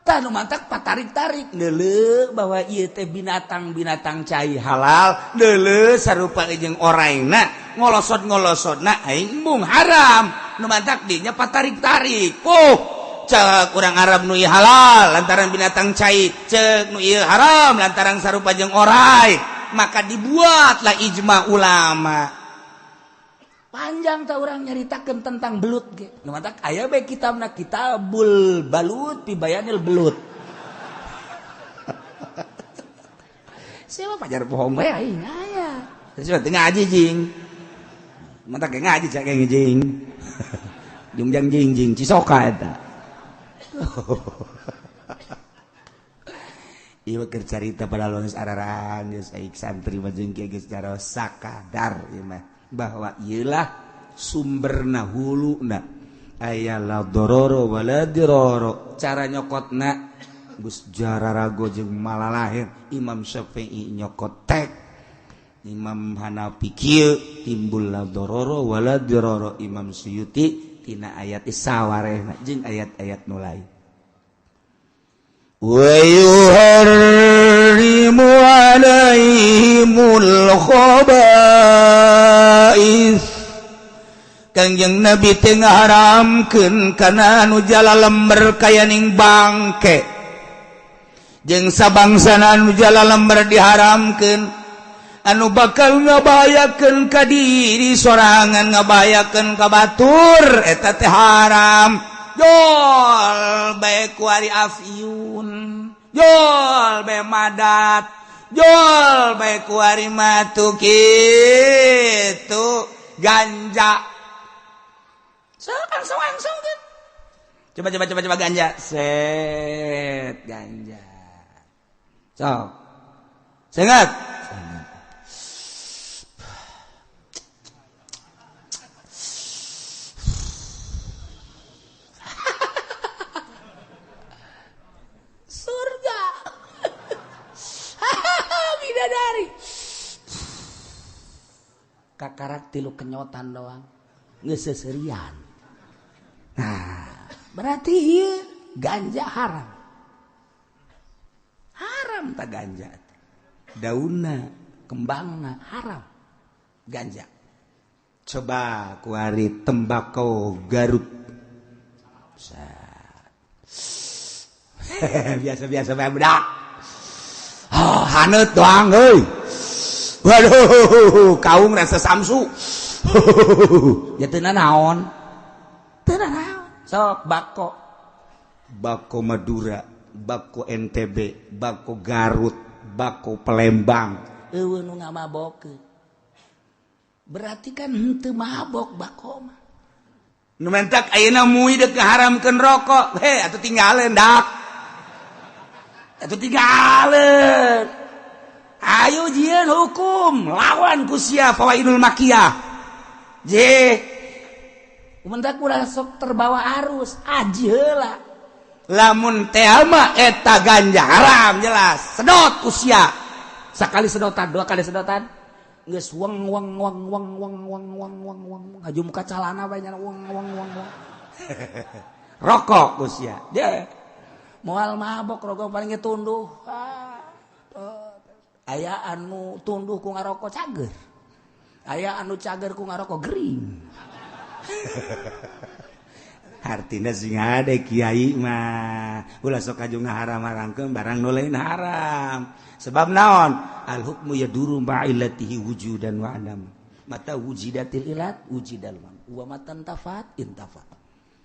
Tah, nu mantak patarik-tarik neuleu bahwa ieu teh binatang-binatang cai halal, neuleu sarupa jeung oraina, ngolosot-ngolosotna, aing embung, haram. Nu mantak dinya patarik-tarik, oh, cek urang Arab nu ieu halal lantaran binatang cai, cek nu ieu haram lantaran sarupa jeung orai. Maka dibuatlah ijma ulama. Panjang tak orang nyaritakeun tentang belut ge. Nu mantak aya bae kitabna, Kitabul Balut fi Bayanil Belut. Siapa pajar bohong bae aing aya. Terus teu ngaji jing, mantak ge ngaji cak ge jing jungjang jing jing cisoka eta. Ieu keur carita pada geus ararang geus aing santri mah jeung kieu geus sakadar ieu mah, bahwa ieulah sumberna, huluna aya la dororo wala diroro. Cara nyokotna geus jararago jeung malalahir. Imam Syafi'i nyokot tek, Imam Hanafi kieu, timbul la dororo wala diroro. Imam Suyuti tina ayat sawarehna jeung ayat-ayat nu lain. Wa yuharrimu alaihimul khaba'ith. Kangjeng Nabi teu ngaharamkeun kana anu jala lember kaya ning bangke. Jeung sabangsana anu jala lember diharamkeun anu bakal ngabahayakeun ka diri sorangan ngabahayakeun ka batur eta teh haram. Jol bae kuari afyun, jol bae madat, jol bae kuari matu kitu ganja. Langsung kan. Coba coba coba coba ganja. Set ganja. So. Sengat. Surga. Bidadari. Kakarak tilu kenyotan doang. Geus seserian. Nah, berarti iya, ganja haram. Haram tak ganja. Daunna, kembangna haram. Ganja. Coba kuari tembakau Garut. Biasa-biasa bae budak. Oh, haneut doang euy. Waduh, kaung rasa samsu. Ya teu naon. Teu naon. Sok bako. Bako Madura, bako NTB, bako Garut, bako Palembang. Eueuh nu ngamabokeun. Berarti kan henteu mabok bako mah. Nu mentak ayeuna mui deuk ngaharamkeun rokok. He, atuh tinggaleun dak. Atuh tinggaleun. Ayo jieun hukum lawan ku sia fawaidul makiyah. Je. Mentak ulah sok terbawa arus, aji heula. Lamun teh mah eta ganja haram jelas. Sedot usia. Sekali sedotan, dua kali sedotan. Geus weng weng weng weng weng weng weng weng weng ngaju muka calana bae nya weng weng weng weng. Rokok usia. Dia moal mabok rokok paling ge tunduh. Aya anu tunduh ku ngarokok cager. Aya anu cager ku ngarokok gering. Artinya sing ada kiai mah ulah sok kaju ngaharam-haramkeun barang nu lain haram. Sebab naon? Al hukmu yaduru ma'illatihi wujudan wa adam. Mata wujidatil ilat wujidal wa matan tafat intafat.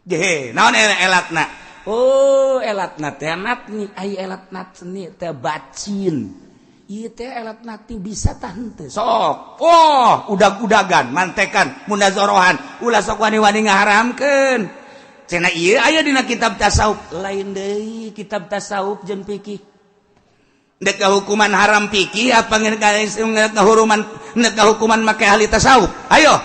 Ge, naon elatna? Oh, elatna teh natni ai elatna seni teh bacin. Ieu teh elatna teh bisa tah henteu. Sok. Oh, udag-udagan, mantekan, munazorohan, ulah sok wani-wani ngaharamkeun. Cenah ieu aya dina kitab tasawuf, lain deui kitab tasawuf jeung fikih. Dek hukuman haram fikih apa ngeun hukuman make ahli tasawuf? Ayo.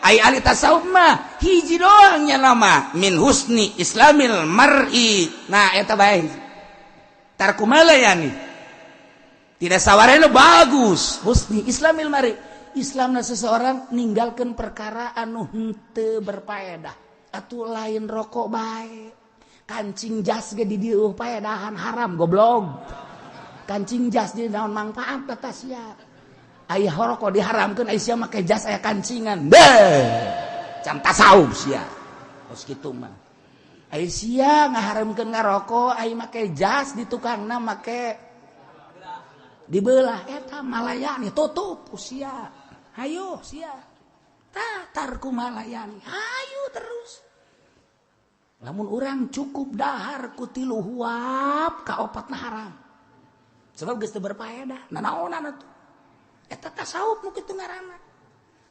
Ai ahli tasawuf mah hiji doang nya nama min husni islamil mar'i. Nah eta bae. Tarku malayani. Tidak sawarena bagus. Husni islamil mar'i. Islamna seseorang ninggalkeun perkara anu henteu berfaedah. Atuh lain rokok bae. Kancing jas ge di dieu paedahan haram goblok. Kancing jas di naon manfaat eta sia. Aya rokok diharamkeun aya sia make jas aya kancingan. Beuh. Can tasawuf sia. Kos kitu mah. Aya sia ngaharamkeun ngarokok aya make jas di tukangna make dibelah eta malayani tutup sia. Hayo sia. Tarku malayani. Hayu terus. Lamun urang cukup dahar ku tilu huap ka opatna haram. Sebab geus teu berfaedah. Nanaonan atuh. Eta tasawuf nu kitu ngaranna.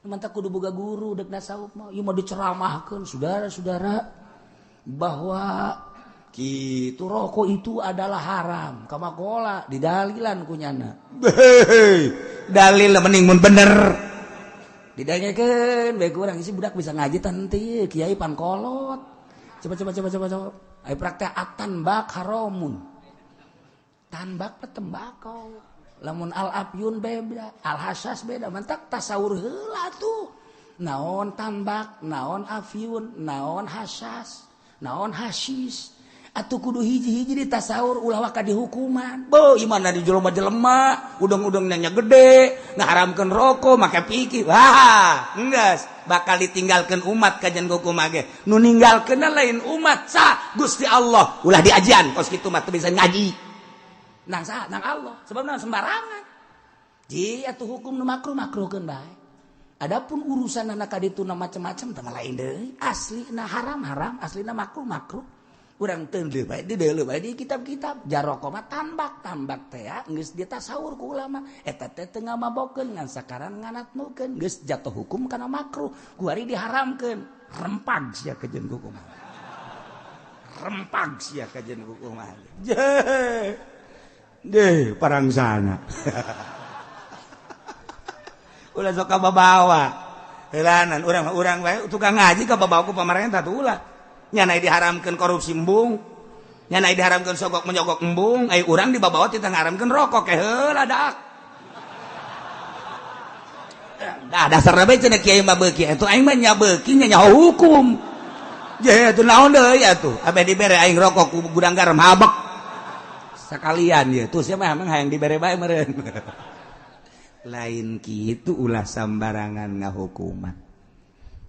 Mantap kudu boga guru deuk tasawuf mah. Ieu mah diceramahkeun saudara-saudara bahwa kitu rokok itu adalah haram. Kamakola didalilan ku nyana. Dalil mending mun bener. Didangekeun bae kurang isi budak bisa ngaji teh kiai pankolot. Coba coba coba coba coba. Ayo praktek atan bak haramun. Tanbak tembakau. Lamun al afyun beda, al hasas beda. Mantak tasawur heula tuh. Naon tanbak, naon afyun, naon hasas, naon hasis. Atuh kudu hiji-hiji di tasawur ulah waka dihukuman. Bo, imana di jelema-jelema, udang-udang nanya gede, ngaharamkeun rokok, make pikir. Wah, enggeus bakal ditinggalkeun umat kajian hukum ge. Nu ninggalkeun lain umat sa Gusti Allah. Ulah diajian kos kitu mah teu bisa ngaji. Nang sa, nang Allah, sebabna sembarangan. Ji atuh hukum nu makruh makruhkeun bae. Adapun urusan anak kaditu na macam-macam teh lain deui. Aslina haram-haram, aslina makruh makruh. Urang teu bae di deuleu bae di kitab-kitab jaroko mah tambak-tambak teh ya geus ditasawur ku ulama eta teh teu ngamabokeun ngan sakaran nganatnukeun geus jatuh hukum kana makruh kuari diharamkeun rempag sia kajeun hukum rempag sia kajeun hukum je deh parangsana ulah sok kababawa heulanan urang-urang bae tukang ngaji kababawa ku pamarentah tuh ulah. Nyanai diharamkan korupsi embung, nyanai diharamkan sogok menyogok embung, ai urang dibawa tita ngaramkeun rokok ke heula dak. Dah dasarna bae cenah kiai mah beuki atuh aing mah nya beuki nya nyaho hukum. Je atuh naon deui atuh, abe dibere aing rokok ku gudang garam habek. Sakalian ye tuh sia mah emang hayang dibere bae meureun. Lain kitu ulah sambarangan ngahukuman.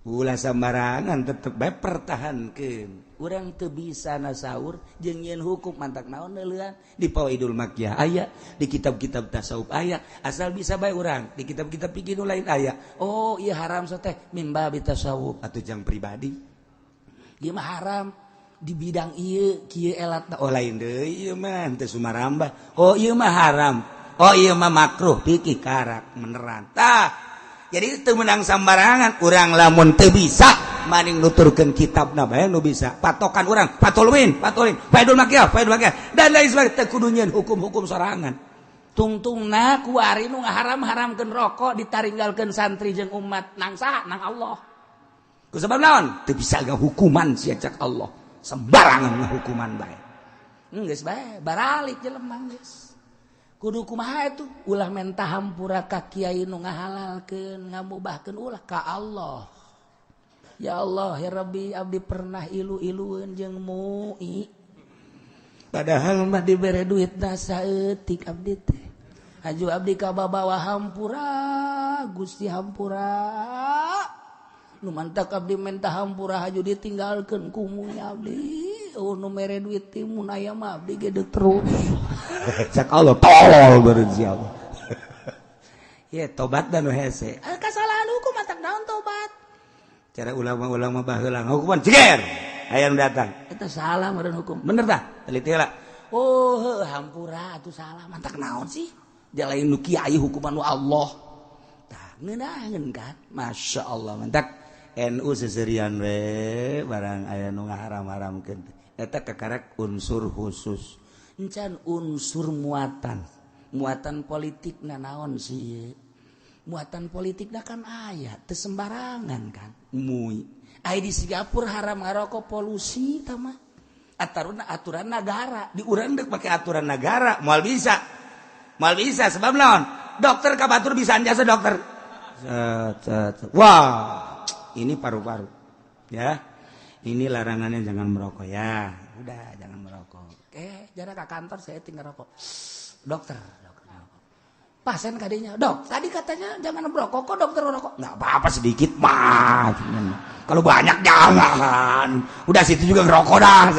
Ulah sembarangan tetep bae pertahankeun. Urang teu bisa nasaur jeung nyieun hukum mantak naon neuleuan di Fawaidul Makkiyah aya, di kitab-kitab tasawuf aya, asal bisa bae urang di kitab-kitab fikih nu lain aya. Oh ieu haram teh mimba bi tasawuf atuh jang pribadi. Ieu mah haram di bidang ieu kieu elatna oh lain deui ieu mah teu sumarambah. Oh ieu mah haram. Oh ieu mah makruh fikih karak meneran. Tah jadi itu menang sambarangan urang lamun teu bisa maning nuturkeun kitabna bae nu bisa patokan urang patolwin patolin faidul makiah dan lain sebagainya teu kudu nyieun hukum-hukum sorangan tungtungna kuari nu ngaharam-haramkeun rokok ditaringgalkeun santri jeung umat nang saha nang Allah ku sebab naon teu bisa ngahukuman sia cak Allah sembarangan ngahukuman bae geus bae baralik jelema geus kudu kumaha itu ulah menta hampura ka kiai nu ngahalalkeun ngamubahkeun ulah ka Allah. Ya Allah ya Rabbi abdi pernah ilu-ilueun jeung MUI padahal mah dibere duitna saeutik abdi teh haju abdi ka babawa hampura Gusti hampura nu mantak abdi menta hampura haju ditinggalkeun ku MUI abdi. Oh nu mere duit ti mun aya mah abdi ge terus. Cak Allah tolol beureun si Allah. Ye tobat dan nu hese. Kasalahan hukum matak naon tobat. Cara ulama-ulama baheula hukuman jeger. Aya nu datang. Eta salah meureun hukum. Bener tah? Teliti heula. Oh heuh hampura atuh salah mantak naon sih? Dia lain nu kiai hukuman nu Allah. Tah ngeunaheun kan? Masya Allah mantak NU seserian we barang aya nu ngaharam-haramkeun. Eta kakarek unsur khusus encan unsur muatan muatan politik na naon sih muatan politik na kan aya teu sembarangan kan MUI aya di Singapura haram ngarokok polusi tah mah aturan negara di urang deuk make aturan negara moal bisa sebab naon dokter ka batur bisa jasa dokter wah ini paru-paru ya. Ini larangannya jangan merokok ya. Udah jangan merokok. Oke, jarak ke kantor saya tinggal rokok. Dokter, dokter. Pasien kadinya, dok, tadi katanya jangan merokok, kok dokter merokok? Nggak apa-apa sedikit mah. Kalau banyak jangan. Udah situ juga ngerokok dah.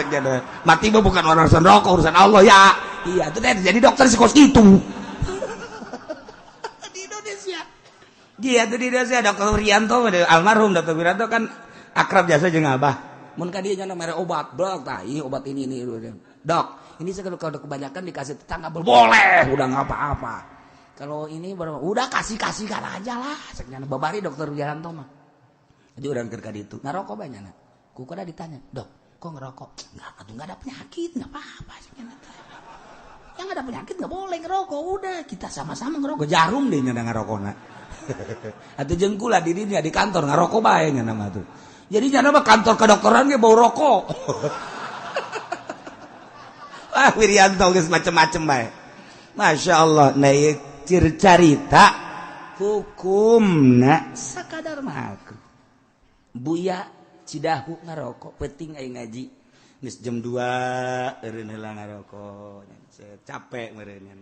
Mati mah bukan urusan rokok, urusan Allah ya. Iya, itu deh jadi dokter sih kos gitu. Di Indonesia. Iya, itu di Indonesia Dokter Wiranto, almarhum Dokter Wiranto kan akrab jasa jeung abah. Mun ka dieu nya mere obat, dok, tah ieu obat ini. Dok, ini kalau kebanyakan dikasih tetangga boleh, udah nggak apa-apa. Kalau ini baru udah kasih-kasihkan aja lah, cek nya babari Dokter Wiranto mah. Jadi urang keur ka ditu, ngarokok banyak na. Ku kada ditanya, "Dok, kok ngerokok?" Enggak, atuh enggak ada penyakit, enggak apa-apa cek nya. Yang ada penyakit enggak boleh ngerokok, udah kita sama-sama ngerokok. Jarum deh nya ngarokokna. Atuh jeung kula di dinya di kantor ngarokok bae nya mah tuh. Jadi nyana mah kantor kedokteran ge bau rokok. Wah, Wiryanto geus macem-macem bae. Masya Allah, nah ieu carita hukumna sakadar makruh. Buya Cidahu ngarokok penting aing ngaji. Geus jam 2 eureun heula ngarokok. Capek meureun nya.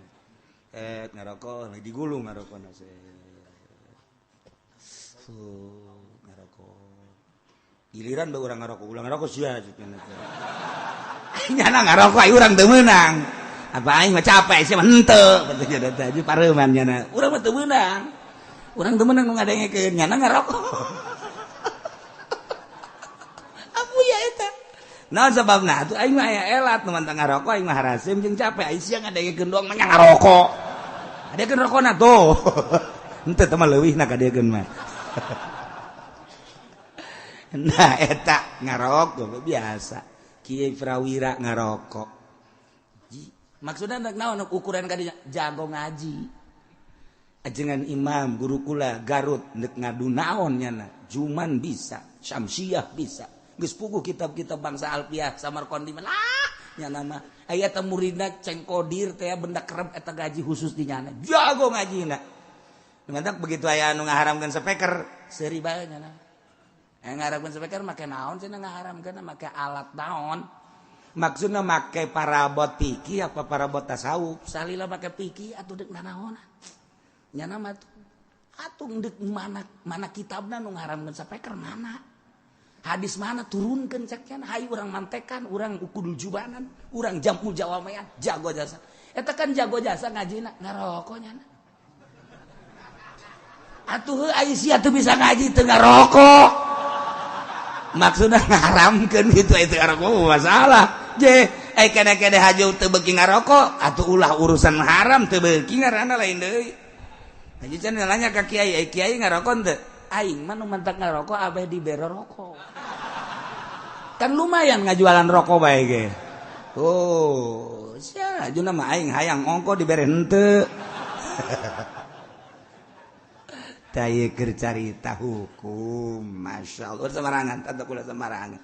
Ngarokok digulung ngarokokna ngarokok. Giliran bae urang ngarokok, ulah ngarokok sia cenah teh. Nyana ngarokok aing urang teu meunang. Apa aing mah capek sia mah henteu batunya teh aja pareuman nyana. Urang mah teu meunang. Urang teu meunang nu ngadengekeun nyana ngarokok. Abu ya eta. Nah sebabna atuh aing mah aya elat nu mantang ngarokok aing mah harasim jeung capek aing sia ngadengekeun doang mah ngarokok. Adekeun rokona tuh. Henteu teh mah leuwihna kadekeun mah. Nah eta ngarokok biasa. Kiai Prawira ngarokok. Maksudna naon ukuran kadinya jago ngaji. Ajengan imam guru kula Garut nek ngadu naon nyana, Juman bisa, Syamsiah bisa. Geus puguh kitab-kitab bangsa Alfiah Samarqandi mah lah nyana mah. Aya teh muridna Ceng Kodir teh benda kerep eta gaji khusus di nyana. Jago ngajina. Mantak begitu aya anu ngaharamkeun speaker, seuri bae nyana. Aya ngaharamkeun speaker make naon cenah ngaharamkeun make alat naon? Maksudna make parabot fikih apa parabot tasawuf? Salila make fikih atuh deuk nanaonan. Nyana mah atuh deuk mana mana kitabna nu ngaharamkeun speaker mana? Hadis mana turunkeun cek nya hayu urang mantekan, urang ukudul jubanan, urang jamul jawamean, jago jasa. Eta kan jago jasa ngajina ngarokok nyana. Atuh heuh sia teu bisa ngaji teu ngarokok. Maksudna ngaharamkeun kitu itu ngarokok masalah. Je, ai kene-kene haju teu beuki ngarokok, atuh ulah urusan haram teu beuki ngaranna lain deui. Haji can nanya ka kiai, ai kiai ngarokok teu? Aing mah nu mantak ngarokok abeh dibere rokok. Kan lumayan ngajualan rokok bae ge. Oh, sia hajuna mah aing hayang ongko dibere henteu. Taya keur carita hukum, masya Allah semarangan, tante kula semarangan.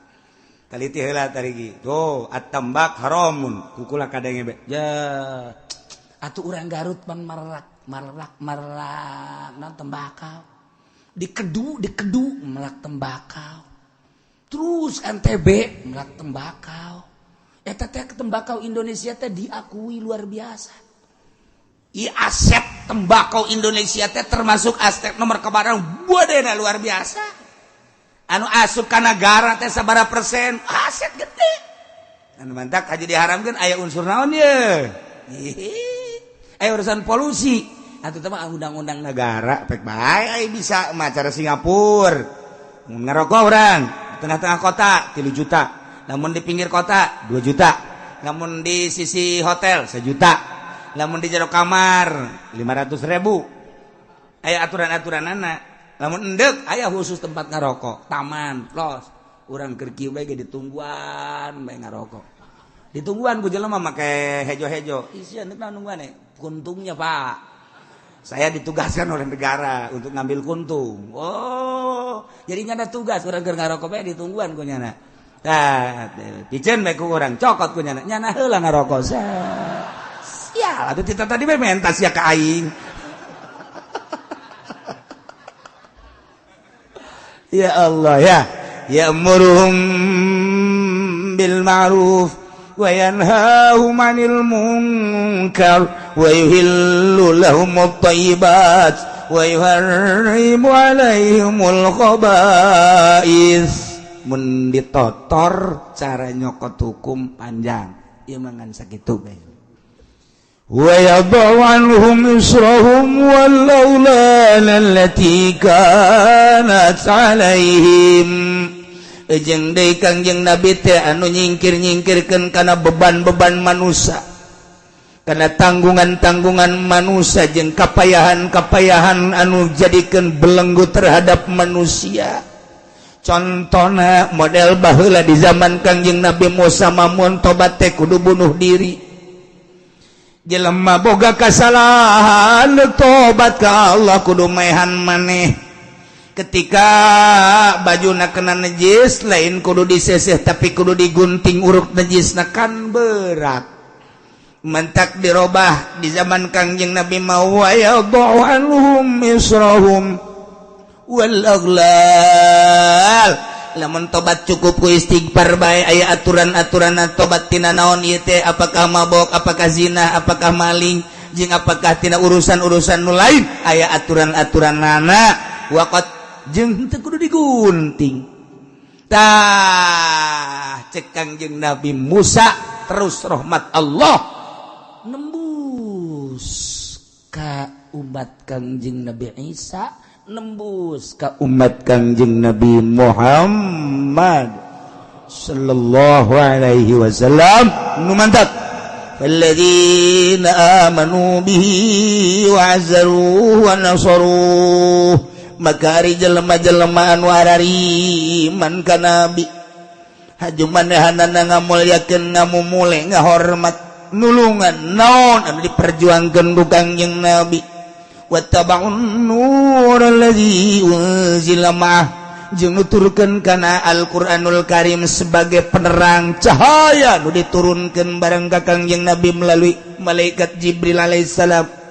Taliti heula tarigi. Tuh, at-tambak haramun. Kukula kadenge be. Ya. Atuh urang Garut pan marak, marak, marak naon tembakau. Dikedu, dikedu melak tembakau. Terus NTB melak tembakau. Eta teh tembakau Indonesia teh diakui luar biasa. I aset tembakau Indonesia teh termasuk aset nomor kebarang bodena luar biasa. Anu asup ka nagara teh sabaraha persen aset gede. Anu mantak haji diharamkeun aya unsur naon ye? Aya urusan polusi. Atuh teh mah undang-undang negara pek bae aya bisa mah cara Singapura. Mun ngarokok urang di tengah-tengah kota 3 juta. Namun di pinggir kota 2 juta. Namun di sisi hotel 1 juta. Lamun di jero kamar 500.000. Aya aturan-aturan anak. Lamun endek aya khusus tempat ngarokok, taman, los. Urang keur kieu bae ge ditungguan bae ngarokok. Ditungguan ku jelema make hejo-hejo. Isia endek nungguan kuntungnya, Pak. Saya ditugaskan oleh negara untuk ngambil kuntung. Oh, jadi nyana tugas urang keur ngarokok bae ditungguan ku nyana. Tah, piceun bae ku urang, cokot ku nyana. Nyana heula ngarokok. Sial, atuh tita tadi bae menta sia ka aing. Ya Allah ya. Ya'muruhum bil ma'ruf wa yanhahum 'anil munkar wa yuhillu lahumut thayyibat wa yuharrimu 'alaihimul khaba'is. Mun ditotor cara nyokot hukum panjang. Ieu mah ngan sakitu bae. Wa yadau anhum israhum wal awlal allati kanat alaihim. Jeung deui Kangjeng Nabi teh anu nyingkir-nyingkirkeun kana beban-beban manusia, kana tanggungan-tanggungan manusia jeung kapayahan-kapayahan anu jadikeun belenggu terhadap manusia. Contohna model baheula di zaman Kangjeng Nabi Musa mamun tobat teh kudu bunuh diri. Jelema boga kasalahan tobat ka Allah kudu maehan maneh. Ketika bajuna kena najis lain kudu diseseh tapi kudu digunting uruk najisna kan berat. Mentak dirobah di zaman Kangjeng Nabi mau wa yadau anhum israhum wal aghlal. Lamun tobat cukup ku istighfar bae, aya aturan-aturan tobat tina naon ieu teh, apakah mabok, apakah zina, apakah maling, jeung apakah tina urusan-urusan nu lain, aya aturan-aturanana. Waqat jeung teu kudu digunting. Tah, cek Kangjeng Nabi Musa, terus rahmat Allah nembus ka umat Kangjeng Nabi Isa, nembus ka umat Kangjeng Nabi Muhammad sallallahu alaihi wasallam. Nu mantap, alladzina amanu bihi wa azzaruhu wa nasaruh. Maka ari jelema-jelema anu arariman ka nabi, haju manehanana ngamulyakeun, ngamumule, ngahormat, nulungan naon anu diperjuangkeun ku Kangjeng Nabi, wattaba'un nur alladzi unzila ma'ah, jeung nuturkeun kana Al-Qur'anul Karim sebagai penerang cahaya nu diturunkeun bareng ka Kangjeng Nabi melalui malaikat Jibril alaihissalam,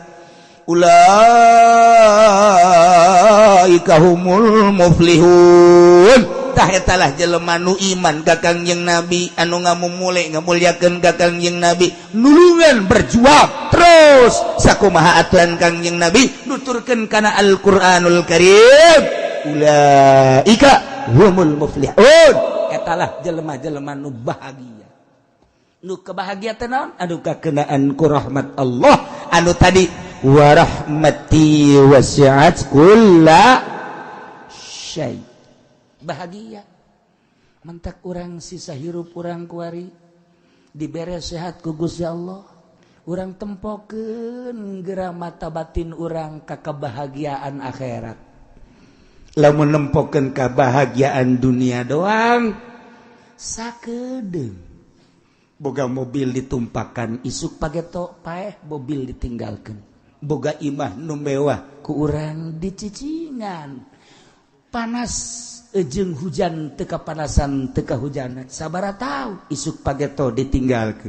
ulaika humul muflihun. Tah, etalah jelema nu iman ka Kangjeng Nabi, anu ngamumule, ngamulyakeun ka Kangjeng Nabi, nulungan, berjuang terus sakumaha aturan Kangjeng Nabi, nuturkeun kana Al-Qur'anul Karim, ulaika humul muflihun. Etalah jelema-jelema nu bahagia. Nu kebahagiaan naon? Anu kakenaan ku rahmat Allah anu tadi, warahmati wasi'at kulla syai. Bahagia mentak urang sisa hirup urang kuari dibere sehat ku Gusti Allah, urang tempokeun geura mata batin urang ka kebahagiaan akhirat. Lamun nempokeun kebahagiaan dunia doang, sakedeung boga mobil ditumpakan, isuk pageto paeh mobil ditinggalkan. Boga imah nu mewah, ku urang dicicingan, panas ejeng hujan teu kapanasan, teu kahujanan sabara tahu, isuk pageto ditinggalkan.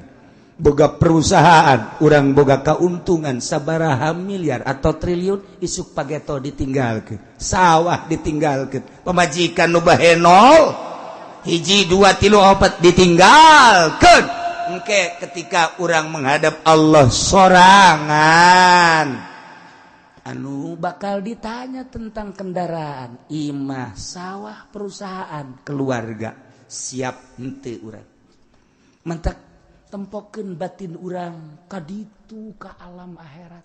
Boga perusahaan, urang boga keuntungan sabaraha miliar atau triliun, isuk pageto ditinggalkan. Sawah ditinggalkan, pamajikan nu bahenol hiji, dua, tilu, opat ditinggalkan. Engke ketika urang menghadap Allah sorangan, anu bakal ditanya tentang kendaraan, imah, sawah, perusahaan, keluarga, siap henteu urang? Mentak tempokeun batin urang kaditu, ka alam akhirat.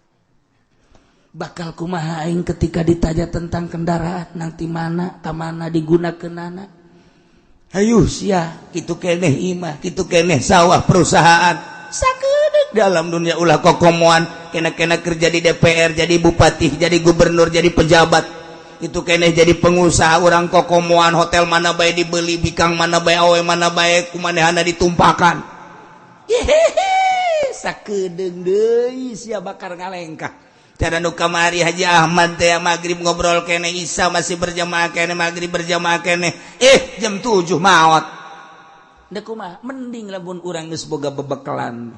Bakal kumaha aing ketika ditanya tentang kendaraan, nanti mana ka mana digunakeunana? Hayu sia, kitu keneh imah, kitu keneh sawah, perusahaan, sakedeuk dalam dunia. Ulah kokomoan kena-kena kerja di DPR, jadi bupati, jadi gubernur, jadi pejabat, itu keneh jadi pengusaha. Urang kokomoan, hotel mana bae dibeli, bikang mana bae, awe mana bae kumanehana ditumpakan. Hehehe, sakedeung deui sia bakal ngalengkah. Cara nu kamari Haji Ahmad teh maghrib ngobrol kene, Isa masih berjamaah kene, maghrib berjamaah kene, jam 7 maot. Dek kumaha? Mending lamun urang geus boga bebekalan,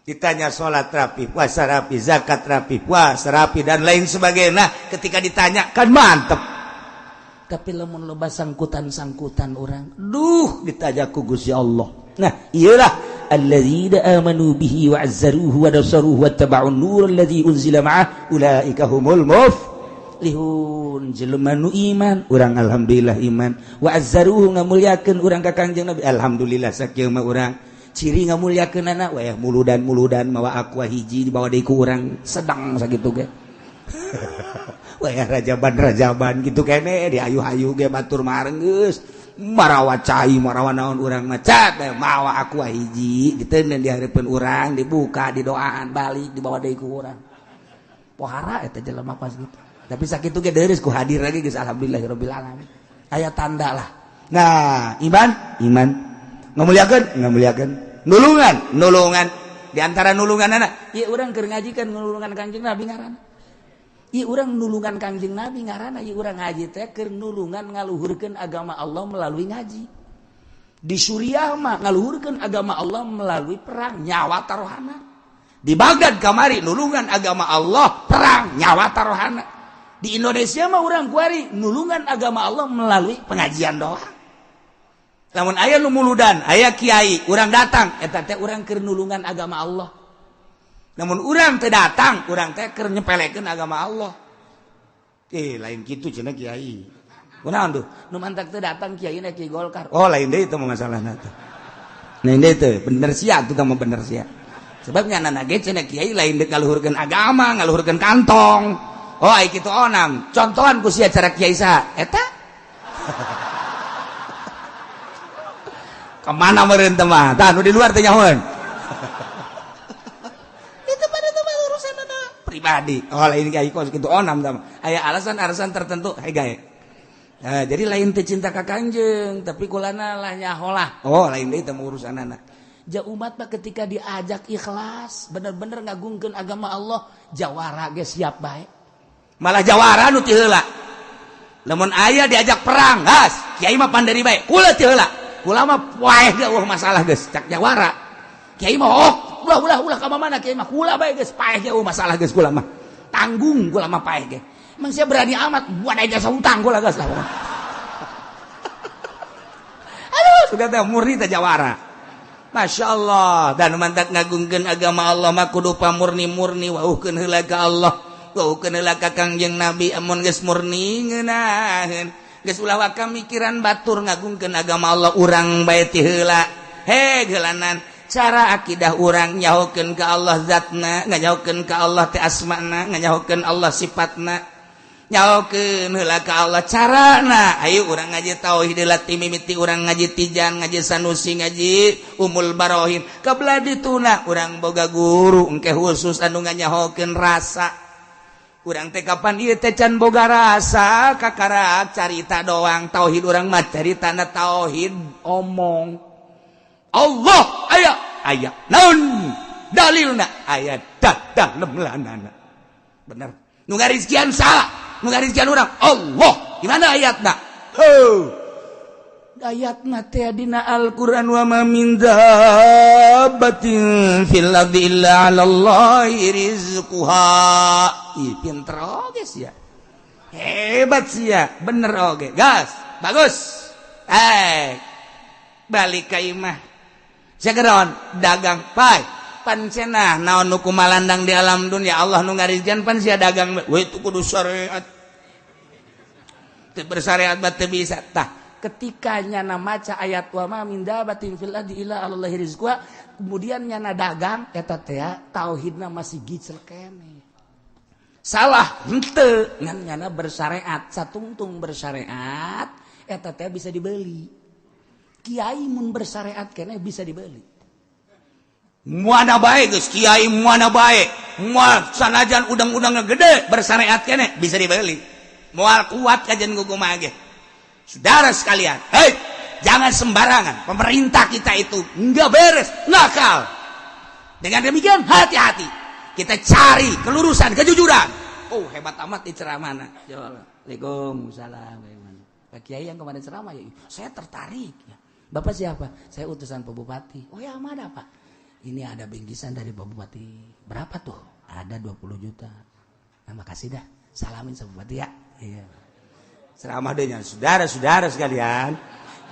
ditanya sholat rapi, puasa rapi, zakat rapi, puasa rapi, dan lain sebagainya. Nah, ketika ditanya kan mantep. Tapi lamun loba sangkutan-sangkutan urang, duh, ditanya ku Gusti Allah. Nah, iyalah, alladzina amanu bihi wa azzaruhu wa nasaruhu wa taba'un nur alladzi unzila ma'ah ulaika humul muflihun. Jelema nu iman, urang alhamdulillah iman, wa azzaruhu, ngamulyakeun urang ka Kangjeng Nabi, alhamdulillah sakieu mah urang ciri ngamulyakeun anak wayah muludan-muludan mawa aqua hiji dibawa deui ku urang sedang sakitu ge. Wayah rajaban-rajaban gitu kene diayu-ayu ge, batur mah geus marawa cai, marawa naon, urang mah cat mawa aqua hiji diteundeun di hareupeun urang, dibuka, didoaan, balik dibawa deui ku urang. Pohara eta jelema pas gitu. Tapi sakitu ge deureus ku hadir lagi geus, alhamdulillahirabbil alamin, aya tanda lah. Nah, iman, iman, ngamuliakeun, ngamuliakeun, nulungan, nulungan. Di antara nulungan anak ieu urang keur ngaji kan nulungan Kangjeng Nabi ngaranna. Ieu urang nulungan Kangjeng Nabi ngaranna. Ieu urang ngaji teh keur nulungan ngaluhurkeun agama Allah melalui ngaji. Di Suriah mah ngaluhurkeun agama Allah melalui perang, nyawa taruhana. Di Baghdad kamari nulungan agama Allah, perang, nyawa taruhana. Di Indonesia mah urang kuari nulungan agama Allah melalui pengajian doang. Lamun aya nu muludan, aya kiai, urang datang, eta teh urang keur nulungan agama Allah. Namun urang teu datang, urang teh keur nyepelekeun agama Allah. Eh, lain kitu cenah kiai. Kunaon tuh? Nu mantak teu datang kiai na kiai Golkar. Oh, lain deui itu mah masalahna teh. Lain deui teh, bener sia tuh mah bener sia. Sebabnya nana ge cenah kiai lain deuk ngaluhurkeun agama, ngaluhurkeun kantong. Oh, ai kitu onam. Contohan ku sia cara kiai saha? Eta? Kemana meureun teh mah? Tah nu di luar teh nyahoeun. Itu pada teh urusan pribadi. Oh, lain kiai kos kitu onam tah. Aya alasan-alasan tertentu hei gae. Nah, jadi lain teh cinta ka Kanjeng, tapi kulana lah nyaholah. Oh, lain deui teh urusanana. Ja umat mah ketika diajak ikhlas, bener-bener ngagungkeun agama Allah, jawara ge siap bae. Malah jawara nu ti heula. Lamun aya diajak perang, gas, kiai mah panderi bae. Kula ti heula. Kula mah poeh ge eueuh masalah geus, cak jawara. Kiai mah oh, ulah ulah ulah ka mana kiai mah kula bae geus paeh ge eueuh masalah geus kula mah. Tanggung kula mah paeh ge. Emang saya berani amat buat aja jasa hutang kula geus lah. Aduh, sudah teh murni teh jawara. Masya Allah. Dan mantak ngagungkeun agama Allah mah kudu pamurni-murni wauhkeun heula ka Allah. Wauhkeun heula ka Kangjeng Nabi amun geus murni ngeunaheun. Geus ulah waka mikiran batur ngagungkeun agama Allah urang bae ti heula. He geulanan cara akidah urang nyahokeun ka Allah zatna, nganyahokeun ka Allah teh asmana, nganyahokeun Allah sifatna. Nyahokeun heula ka Allah carana. Ayo urang ngaji tauhid heula ti mimiti urang ngaji Tijan, ngaji Sanusi, ngaji Umul Barohin. Kabelah dituna urang boga guru engke khusus anu nganyahokeun rasa. Urang teh kapan ieu teh can boga rasa kakara carita doang tauhid urang mah caritana tauhid omong. Allah aya aya naon dalilna aya dadah lemlanana. Bener. Nu ngarizkian salah, nu ngarizkian urang Allah. Gimana ayatna? Heuh. Ayatna teh dina Al-Qur'an wa ma min dabbatin fil ardi illa 'alallahi rizquha. Ih, pinter oge sia. Hebat sia, bener oge. Gas, bagus. Eh, balik ka imah. Segeron dagang pai. Pan cenah naon nu kumalandang di alam dunia Allah nu ngarizkian pan sia dagang. We itu kudu syariat. Teu bersyariat mah teu bisa. Tah, ketika nyana maca ayat wa ma min dabatin fil ardi illa 'alallahi rizquha, kemudian nyana dagang eta teh tauhidna masih gicel keneh. Salah henteu ngan nyana bersyariat, satungtung bersyariat eta teh bisa dibeli. Kiai mun bersyariat keneh bisa dibeli. Mana bae geus kiai mana bae, moal sanajan udang-udangna gede bersyariat keneh bisa dibeli. Moal kuat kajian kumaha ge. Saudara sekalian, hei, jangan sembarangan. Pemerintah kita itu nggak beres, nakal. Dengan demikian hati-hati. Kita cari kelurusan, kejujuran. Oh, hebat amat di ceramahna. Waalaikumsalam. Pak Kiai yang kemarin ceramah ya, saya tertarik. Ya. Bapak siapa? Saya utusan Pak Bupati. Oh ya, mana Pak? Ini ada bingkisan dari Pak Bupati. Berapa tuh? Ada 20 juta. Nah, makasih dah. Salamin sama Bupati ya. Iya. Ceramah deh, saudara-saudara sekalian,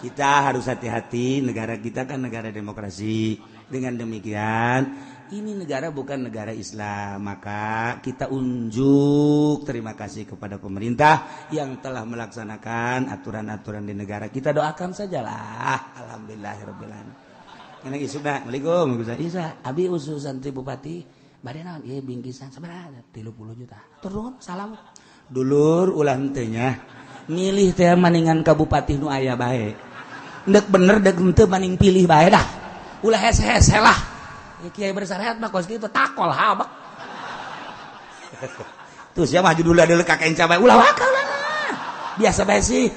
kita harus hati-hati. Negara kita kan negara demokrasi. Dengan demikian, ini negara bukan negara Islam, maka kita unjuk terima kasih kepada pemerintah yang telah melaksanakan aturan-aturan di negara. Kita doakan sajalah. Alhamdulillahirabbil alamin. Kana isukna, Assalamualaikum. Isa, abi utusan ti bupati, bade naon? Ieu bingkisan sabaraha? 30 juta. Turun, salam. Dulur ulah henteu nya. Milih teh maningan ka bupati nu aya bae. Ndek bener dek henteu maning pilih bae dah. Ulah hese-hese lah. Ya, kiai bersyariat mah kos kitu takol habak. Tuh sia maju dulu ada kakek cabai ulah wakal lah. Biasa bae sih.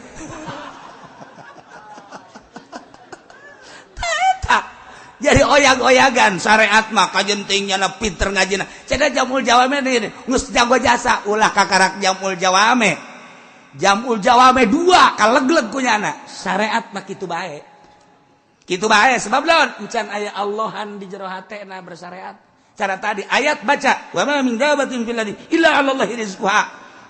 Jadi oyag-oyagan syariat mah kajentingnya na pinter ngajina. Cenah jamul jawame nih geus jago jasa ulah kakarak jamul jawame. Jamul jawame dua kalegleg kunyana. Syariat mah kitu bae. Kitu bae sebab lawan encan aya Allahan di jero hatena bersyariat. Cara tadi ayat baca wa ma min dabatin fil ardi illa 'alallahi rizquha.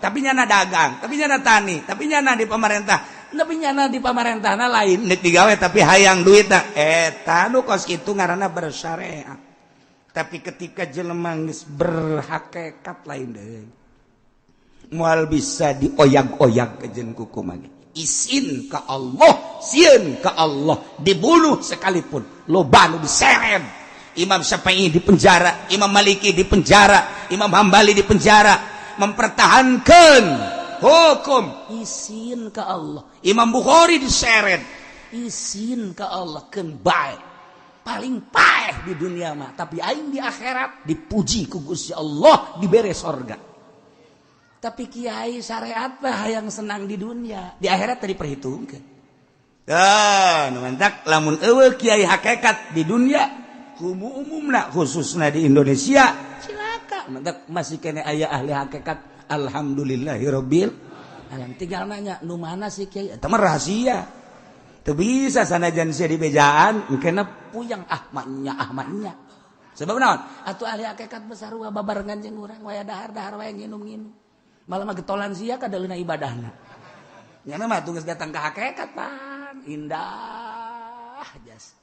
tapi nyana dagang, tapi nyana tani, tapi nyana di pemerintah, tapi nyana di pamarentahna lain nek digawe tapi hayang duitna. Eta nu kos kitu ngaranna bersyariat. Tapi ketika jelema geus berhakikat lain deui, moal bisa dioyag-oyag kejen kuku mage. Isin ka Allah, sieun ka Allah, dibunuh sekalipun loba nu diseret. Imam Syafi'i di penjara, Imam Maliki di penjara, Imam Hambali di penjara, mempertahankan hukum isin ke Allah. Imam Bukhari diseret, isin ke Allah, keun bae. Paling paeh di dunia mah, tapi aing di akhirat dipuji ku Gusti Allah, dibere sorga. Tapi kiai syariat mah yang senang di dunia, di akhirat tadi perhitungkan. Dan mantak lamun eueuh kiai hakikat di dunia, umumna khususnya di Indonesia cilaka. Mantak masih kene aya ahli hakikat, alhamdulillahirabbil alamin. Tinggal nanya nu mana sih kiai, eta mah rahasia. Teu bisa sanajan sia di bejaan engkena puyang ahmadnya ahmadnya. Sebab naon? Atuh ahli hakikat besar sarua babarengan jeung urang waya dahar-dahar waya nginum-nginum. Malah mah getolan sia kadaleuna ibadahna. Nyana mah geus datang ka hakikat pan indah jas.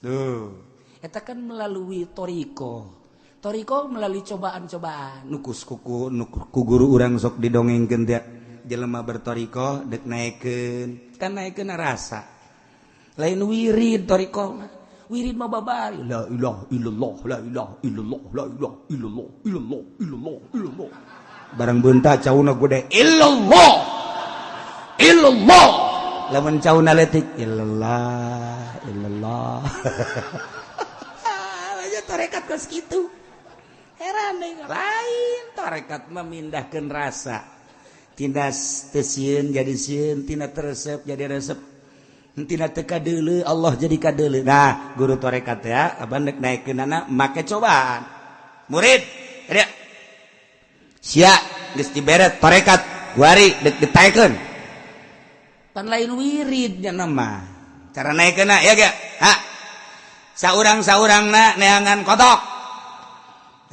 Tuh. Eta kan melalui toriko. Toriko melalui cobaan-cobaan. Nukus kuku ku guru urang sok didongengkeun teh jelema bertoriko dek naekeun. Kan naekeun rasa. Lain wirid toriko mah. Wirid mah babari la ilaha illallah la ilaha illallah la ilaha illallah illallah illallah illallah. Barang beunta cauna gede illallah illallah. Lamun cauna leutik illallah illallah. Tarekat kos kitu. Heran deh, lain tarekat memindahkan rasa. Tina teu sieun jadi sieun, tina teu resep jadi resep. Tina teu kadeuleu Allah jadi kadeuleu. Nah, guru tarekat ya, abang dek naikeunana make cobaan. Murid, dia. Sia geus dibere tarekat, guari dek ditaekeun. Pan lain wiridnya nama. Cara naikeunna ya ge? Ha. Saurang-saurangna neangan kotok.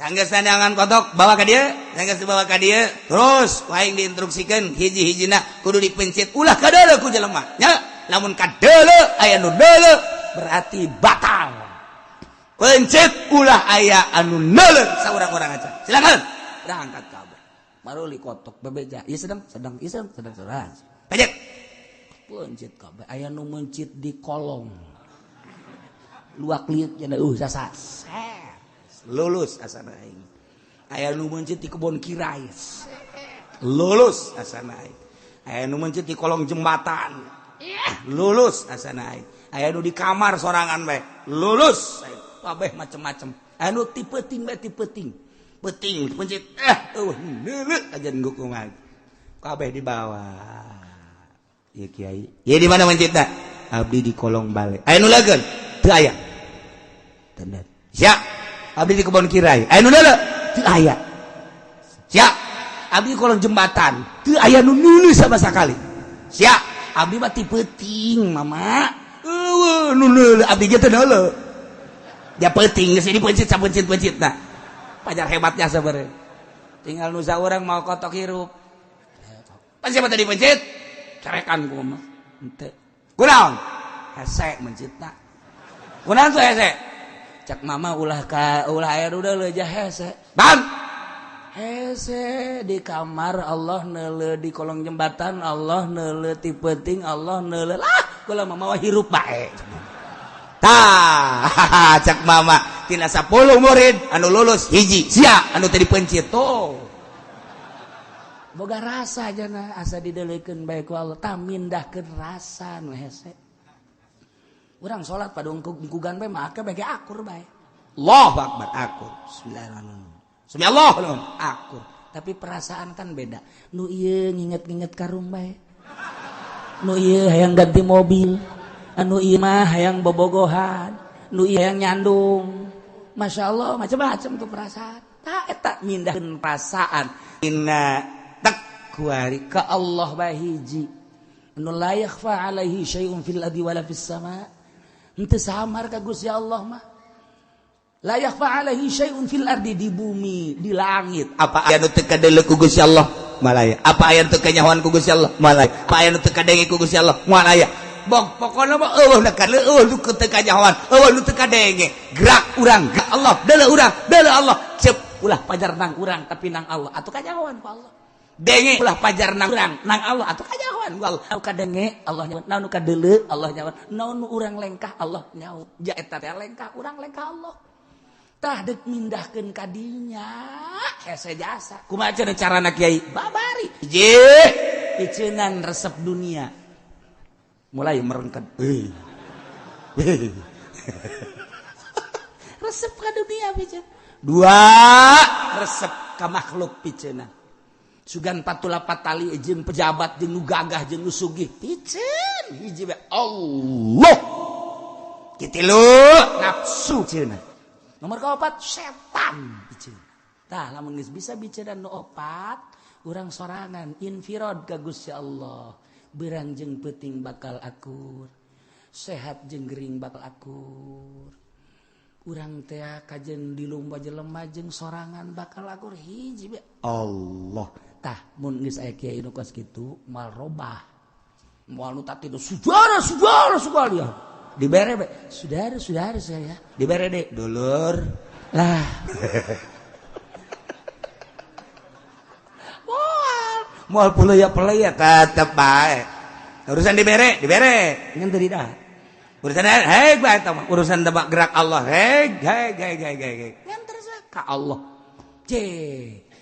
Sanggeus neangan kotok bawa ka dieu, sanggeus dibawa ka dieu, terus ku aing diinstruksikeun hiji-hijina kudu dipencet ulah kadeuleu ku jelema. Nya, lamun kadeuleu aya nu deuleu berarti batal. Pencet ulah aya anu neuleu saurang-urang aja. Silakan. Berangkat kabeh. Maruli kotok bebeja. Ieu sedang sedang ieu sedang sedang sedang. Pencet. Pencet kabeh aya nu mencit di kolong. Luak liuk cenah sasa. Lulus asana aing. Aya nu mencit di kebon kirai. Lulus asana aing. Aya nu mencit di kolong jembatan. Lulus asana aing. Aya nu di kamar sorangan bae. Lulus. Kabeh macem-macem. Aya nu ti peuting bae ti peuting. Peuting pencit neuleuh aja kumaha. Kabeh di bawah. Ieu kiai. Ieu di mana mencitna? Abdi di kolong bale. Aya nu leukeun? Teu aya. Tanda. Siap. Abdi di kebon kirai. Aya nu neuleuh? Teu aya. Siap. Abdi di kolong jembatan. Teu aya nu neuleuh sama sekali. Siap. Abdi mah ti peuting, mama. Eueuh nu neuleuh abdi ge teu neuleuh. Dia peuting geus dipencit sapencit-pencitna. Pajar hebatnya sebenarnya. Tinggal nu saurang mau kotok hirup. Pan siapa tadi pencit? Carekan ku mah. Henteu. Kunaon? Hese mencitna. Kunaon tuh hese? Cak mama ulah ka ulah aya udah leuh hese. Bang. Hese di kamar Allah neuleuh di kolong jembatan Allah neuleuh ti peuting Allah neuleuh lah kula mama hirup bae. Tah, cak mama tina 10 murid anu lulus hiji sia anu tadi pencit tuh. Boga rasa jana asa didelekeun bae ku Allah tah mindahkeun rasa nu hese. Urang salat pada ungkugan bae mah bae akur bae. Allahu akbar akur. Bismillahirrahmanirrahim. Sami Allah akur. Tapi perasaan kan beda. Nu ieu nginget-nginget karung bae. Nu ieu hayang ganti mobil. Anu ieu mah hayang bobogohan. Nu ieu hayang nyandung. Masya Allah macam-macam tuh perasaan. Tak eta mindahkeun perasaan. Inna kuari ka Allah bae hiji. Anu la yakhfa alaihi syai'un fil ardi wala fis sama. Henteu samar ka Gusti Allah mah. La yakhfa alaihi syai'un fil ardi, di bumi, di langit. Apa aya nu teu kadeuleu ku Gusti Allah? Moal aya. Apa aya nu teu kanyahoan ku Gusti Allah? Moal aya. Apa aya nu teu kadenge ku Gusti Allah? Moal aya. Bok pokona mah eueuh nu kadeuleu, eueuh nu teu kanyahoan, eueuh nu teu kadenge. Gerak urang, gerak Allah, deuleu urang, deuleu Allah. Cep ulah pajar nang urang tapi nang Allah atuh kanyahoan ku Allah. Denge ulah pajar nang urang nang Allah atuh kanyahoan ku Allah. Nu kadenge Allah nyaho, naon nu kadeuleu Allah nyaho, naon nu urang lengkah Allah nyaho. Ja eta teh lengkah urang, lengkah Allah. Tah dek mindahkeun ka dinya hese jasa. Kumaha cenah carana, Kiai? Babari. Hiji, piceunan resep dunia. Mulai merengket. Eh. Eh. Resep ka dunia piceun. Dua, resep ka makhluk piceunan. Sugan patula patali jeung pejabat, jeung nu gagah, jeung nu sugih, piceun hiji we Allah. Katilu, nafsu cenah. Nomor keempat, setan piceun. Tah, lamun geus bisa bicara nu opat, urang sorangan infirod ka Gusti Allah. Berang jeung peuting bakal akur, sehat jeung gering bakal akur. Urang teh kajen di lomba jelema jeung sorangan bakal akur, hiji be Allah. Tah, mun geus aya kiai nu kos kitu moal robah, moal nu tadi saudara saudara sekalian dibere be saudara saudara, saya dibere deh dulur lah. Moal moal ya ya tetep bae urusan dibere dibere ngan teu dah urusan. Hei, bae eta mah urusan tebak gerak Allah. Hei hei hei hei hei, ngan terus ka Allah. C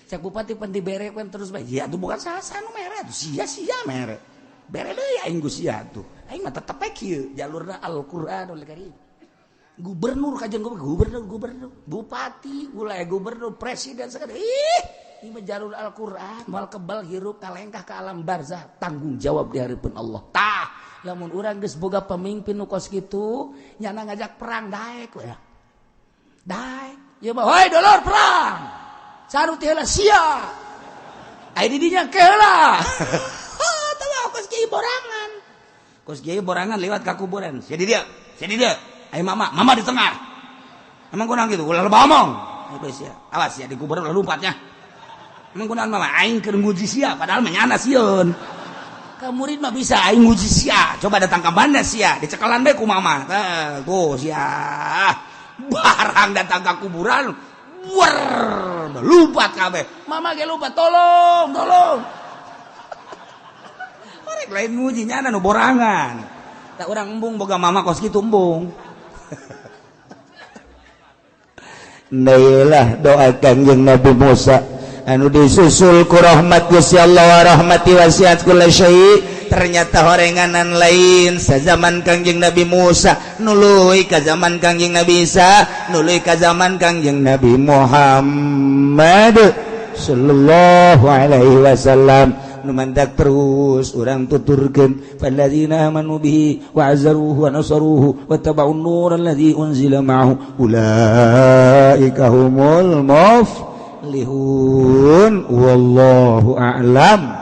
cek bupati pan dibere pan terus bae ya tuh, bukan sasa nu mere tuh, sia sia mere bere deui aing ku sia tuh. Aing mah tetep bae kieu jalurna Al-Qur'anul Karim. Gubernur kajian gubernur, gubernur, bupati, gulai gubernur, presiden segala, ih ini mah jalur Al-Qur'an, moal kebal hirup kalengkah ke alam barzah, tanggung jawab di hadapan Allah. Tah, lamun urang geus boga pemimpin nu kos kitu, nyana ngajak perang daek we, daek. Ieu mah, "Hoi dulur, perang." Saru teh heula sia. Aya di dinya ke heula. Tah, kos kieu borangan. Kos kieu borangan lewat ka kuburan. Sia di dia, sia di dia. Ayo mama, mama di tengah. Emang kurang gitu, ulah loba omong. Ayo sia. Awas ya di kuburan ulah lompatnya. Emang kunaon mama aing keur nguji sia, padahal mah nyana sieun. Ka murid mah bisa aing nguji sia. Coba datang ke mana sia, dicekalan bae ku mama. Tah, tuh sia. Barang datang ke kuburan, wer, lompat kabeh. Mama ge lompat, tolong, tolong. Orek lain nguji, nyana nu borangan. Tak urang embung boga mama kos kitu embung. Lah, doa Kangjeng Nabi Musa anu disusul ku rahmat Gusti Allah, wa rahmati wasiat kulla syai. Ternyata horenganan lain zaman Kangjeng Nabi Musa, nuluy ka zaman Kangjeng Nabi Isa, nuluy ka zaman Kangjeng Nabi Muhammad sallallahu alaihi wasallam. Nu mantak terus urang tuturkeun, falladzina amanu bihi wa azzaruhu wa nasaruhu wa taba'un nur alladzi unzila ma'ahu ulaika humul muflihun, wallahu a'lam.